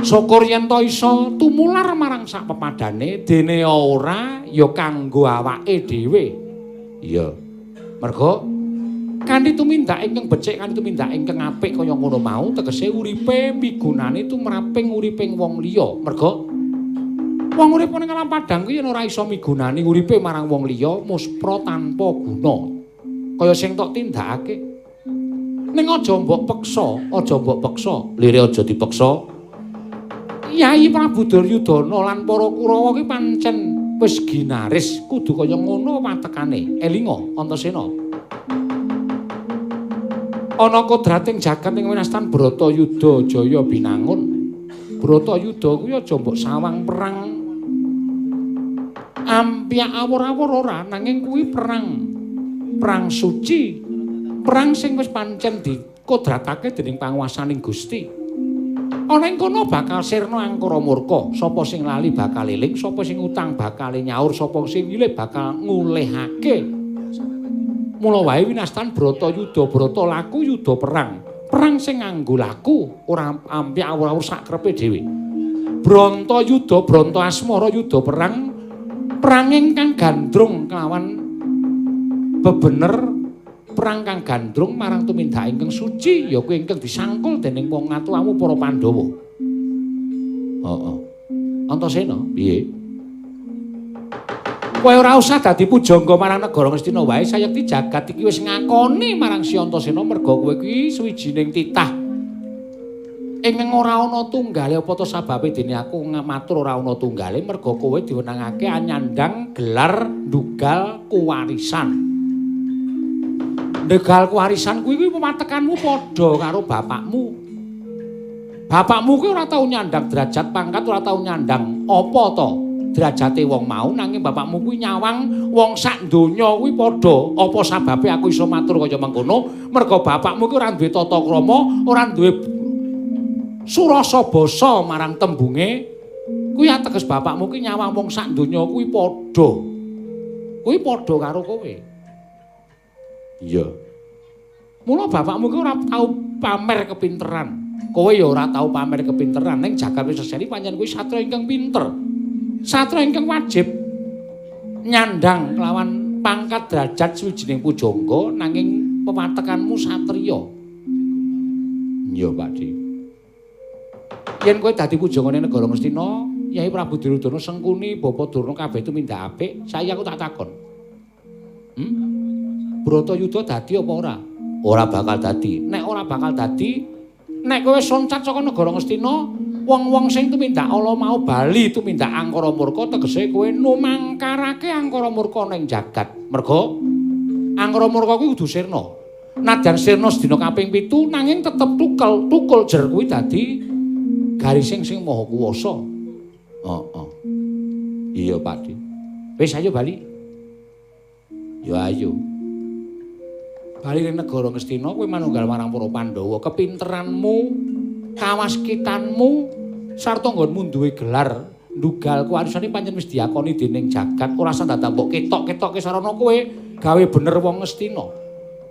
Syukur yen to iso tumular marang sak pepadane, dene ora ya kanggo awake dhewe. Iya. Mergo kanthi tumindak ingkang becik, kanthi tumindak ingkang apik kaya ngono mau, tegese uripe migunane tumraping uriping wong liya. Mergo wong urip ning alam padhang kuwi yen ora iso migunani uripe marang wong liya, muspra tanpa guna. Kaya sing tok tindakake. Ning aja mbok peksa, aja mbok peksa, lire aja dipeksa. Yai Prabu Duryudana lan para Kurawa kuwi pancen wis ginaris kudu kaya ngono watekane. Elinga Antasena. Ana kodrating jagat ing winastan Bratayuda Jaya Binangun. Bratayuda kuwi aja mbok sawang perang ampyak awur-awur ora, nanging kuwi perang perang suci, perang sing wis pancen dikodratake dening panguwasaning Gusti. Ana ing kono bakal sirna angkara murka, sapa sing lali bakal eling, sapa sing utang bakal nyaur, sapa sing nyilih bakal ngulehake. Mula wae winastan Bratayuda, brata laku yuda perang. Perang sing nganggo laku, ora ampyak awur-awur sakrepe dhewe. Brantayuda, branta asmara yuda perang, perang ingkang gandrung kelawan bebener, perang kang gandrung marang tumindak ingkang suci ya kuwi ingkang disangkul dening wong ngatuamu para Pandhawa. Heeh. Antasena, piye? Kowe ora usah dadi pujangga marang negara Ngastina wae, sayekti jagat iki wis ngakoni marang Si Antasena merga kowe iki suwijining titah ingkang ora ana tunggale. Apa to sababe dene aku matur ora ana tunggale? Merga kowe diwenangake anyandang gelar ndugal kuwarisan. Ndugal kuwarisan kuwi pewatekanmu padha karo bapakmu. Bapakmu kuwi ora tau nyandang derajat pangkat, ora tau nyandang apa to derajate wong mau, nanging bapakmu kuwi nyawang wong sak donya kuwi padha. Apa sababe aku iso matur kaya mengkono? Merga bapakmu kuwi ora duwe tata krama, ora duwe surasa basa marang tembunge. Kuwi ateges bapakmu kuwi nyawang wong sak donya kuwi padha. Kuwi padha karo kowe. Iya. Mula bapakmu kuwi ora tau pamer kepinteran. Kowe ya ora tau pamer kepinteran, ning jagat wis seseni pancen kuwi satria ingkang pinter. Satria ingkang wajib nyandang kelawan pangkat derajat suwijining pujangga, nanging pewatekanmu satriya. Iya, Pak D. Yen kowe dadi pujanggane negara Ngastina, Yai Prabu Duryudana, Sengkuni, Bapa Durna kabeh tumindak apik, saiki aku tak takon. Bratayuda dadi apa ora? Ora bakal dadi. Nek ora bakal dadi, nek kowe soncat saka negara Ngastina, wong-wong sing tumindak ala mau bali tumindak angkara murka, tegese kowe numangkarake angkara murka ning jagat. Merga angkara murka kuwi kudu sirna. Nadyan sirna sedina kaping 7 nanging tetep tukel, tukul jer kuwi dadi garising sing maha kuwasa. Heeh. Iya, Pak D. Wis ayo bali. Ya ayo. Bali ning negara Ngastina kowe manunggal marang para Pandhawa. Kepinteranmu, kawaskitanmu, sarta nggonmu duwe gelar ndugal kuwarisane pancen wis diakoni dening jagat. Ora usah dadak mbok ketok-ketokke sarana kowe gawe bener wong Ngastina.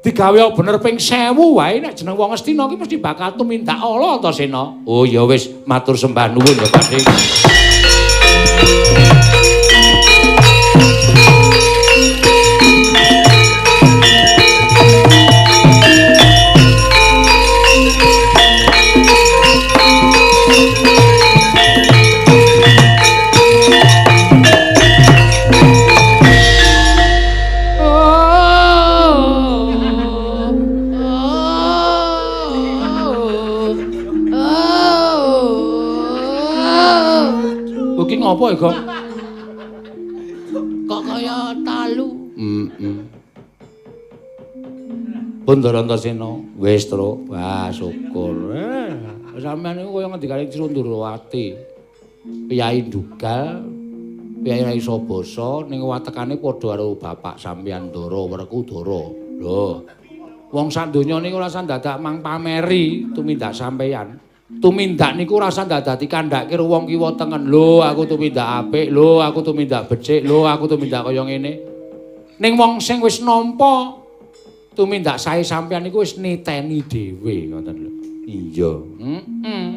Digawe bener ping 1000 wae nek jeneng wong Ngastina ki mesti bakal tumindak ala Antasena. Oh ya wis matur sembah nuwun ya Pakde. Apa ya, Gong? Kok kaya talu? Heeh. Pun Antasena, wis, Truk. Wah, syukur. Sampeyan niku kaya ngendikane Cundrawati. Piyai Dugal, piyai ra iso basa ning watekane padha karo bapak sampeyan Ndara Werkudara. Lho. Wong sak donya niku ora usah dadak mang pameri tumindak sampeyan. Tumindak niku ora usah dadak dikandhake karo wong kiwa tengen. Lho, aku tumindak apik, lho, aku tumindak becik, lho, aku tumindak kaya ngene. Ning wong sing wis nampa tumindak sae sampeyan niku wis niteni dhewe ngoten lho. Iya. Heeh.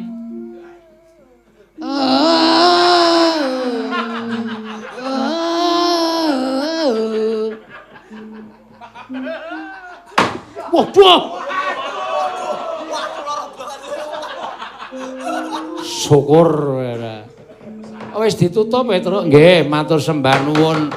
Waduh. Syukur ora. Wis ditutup Petruk. Nggih, matur sembah nuwun.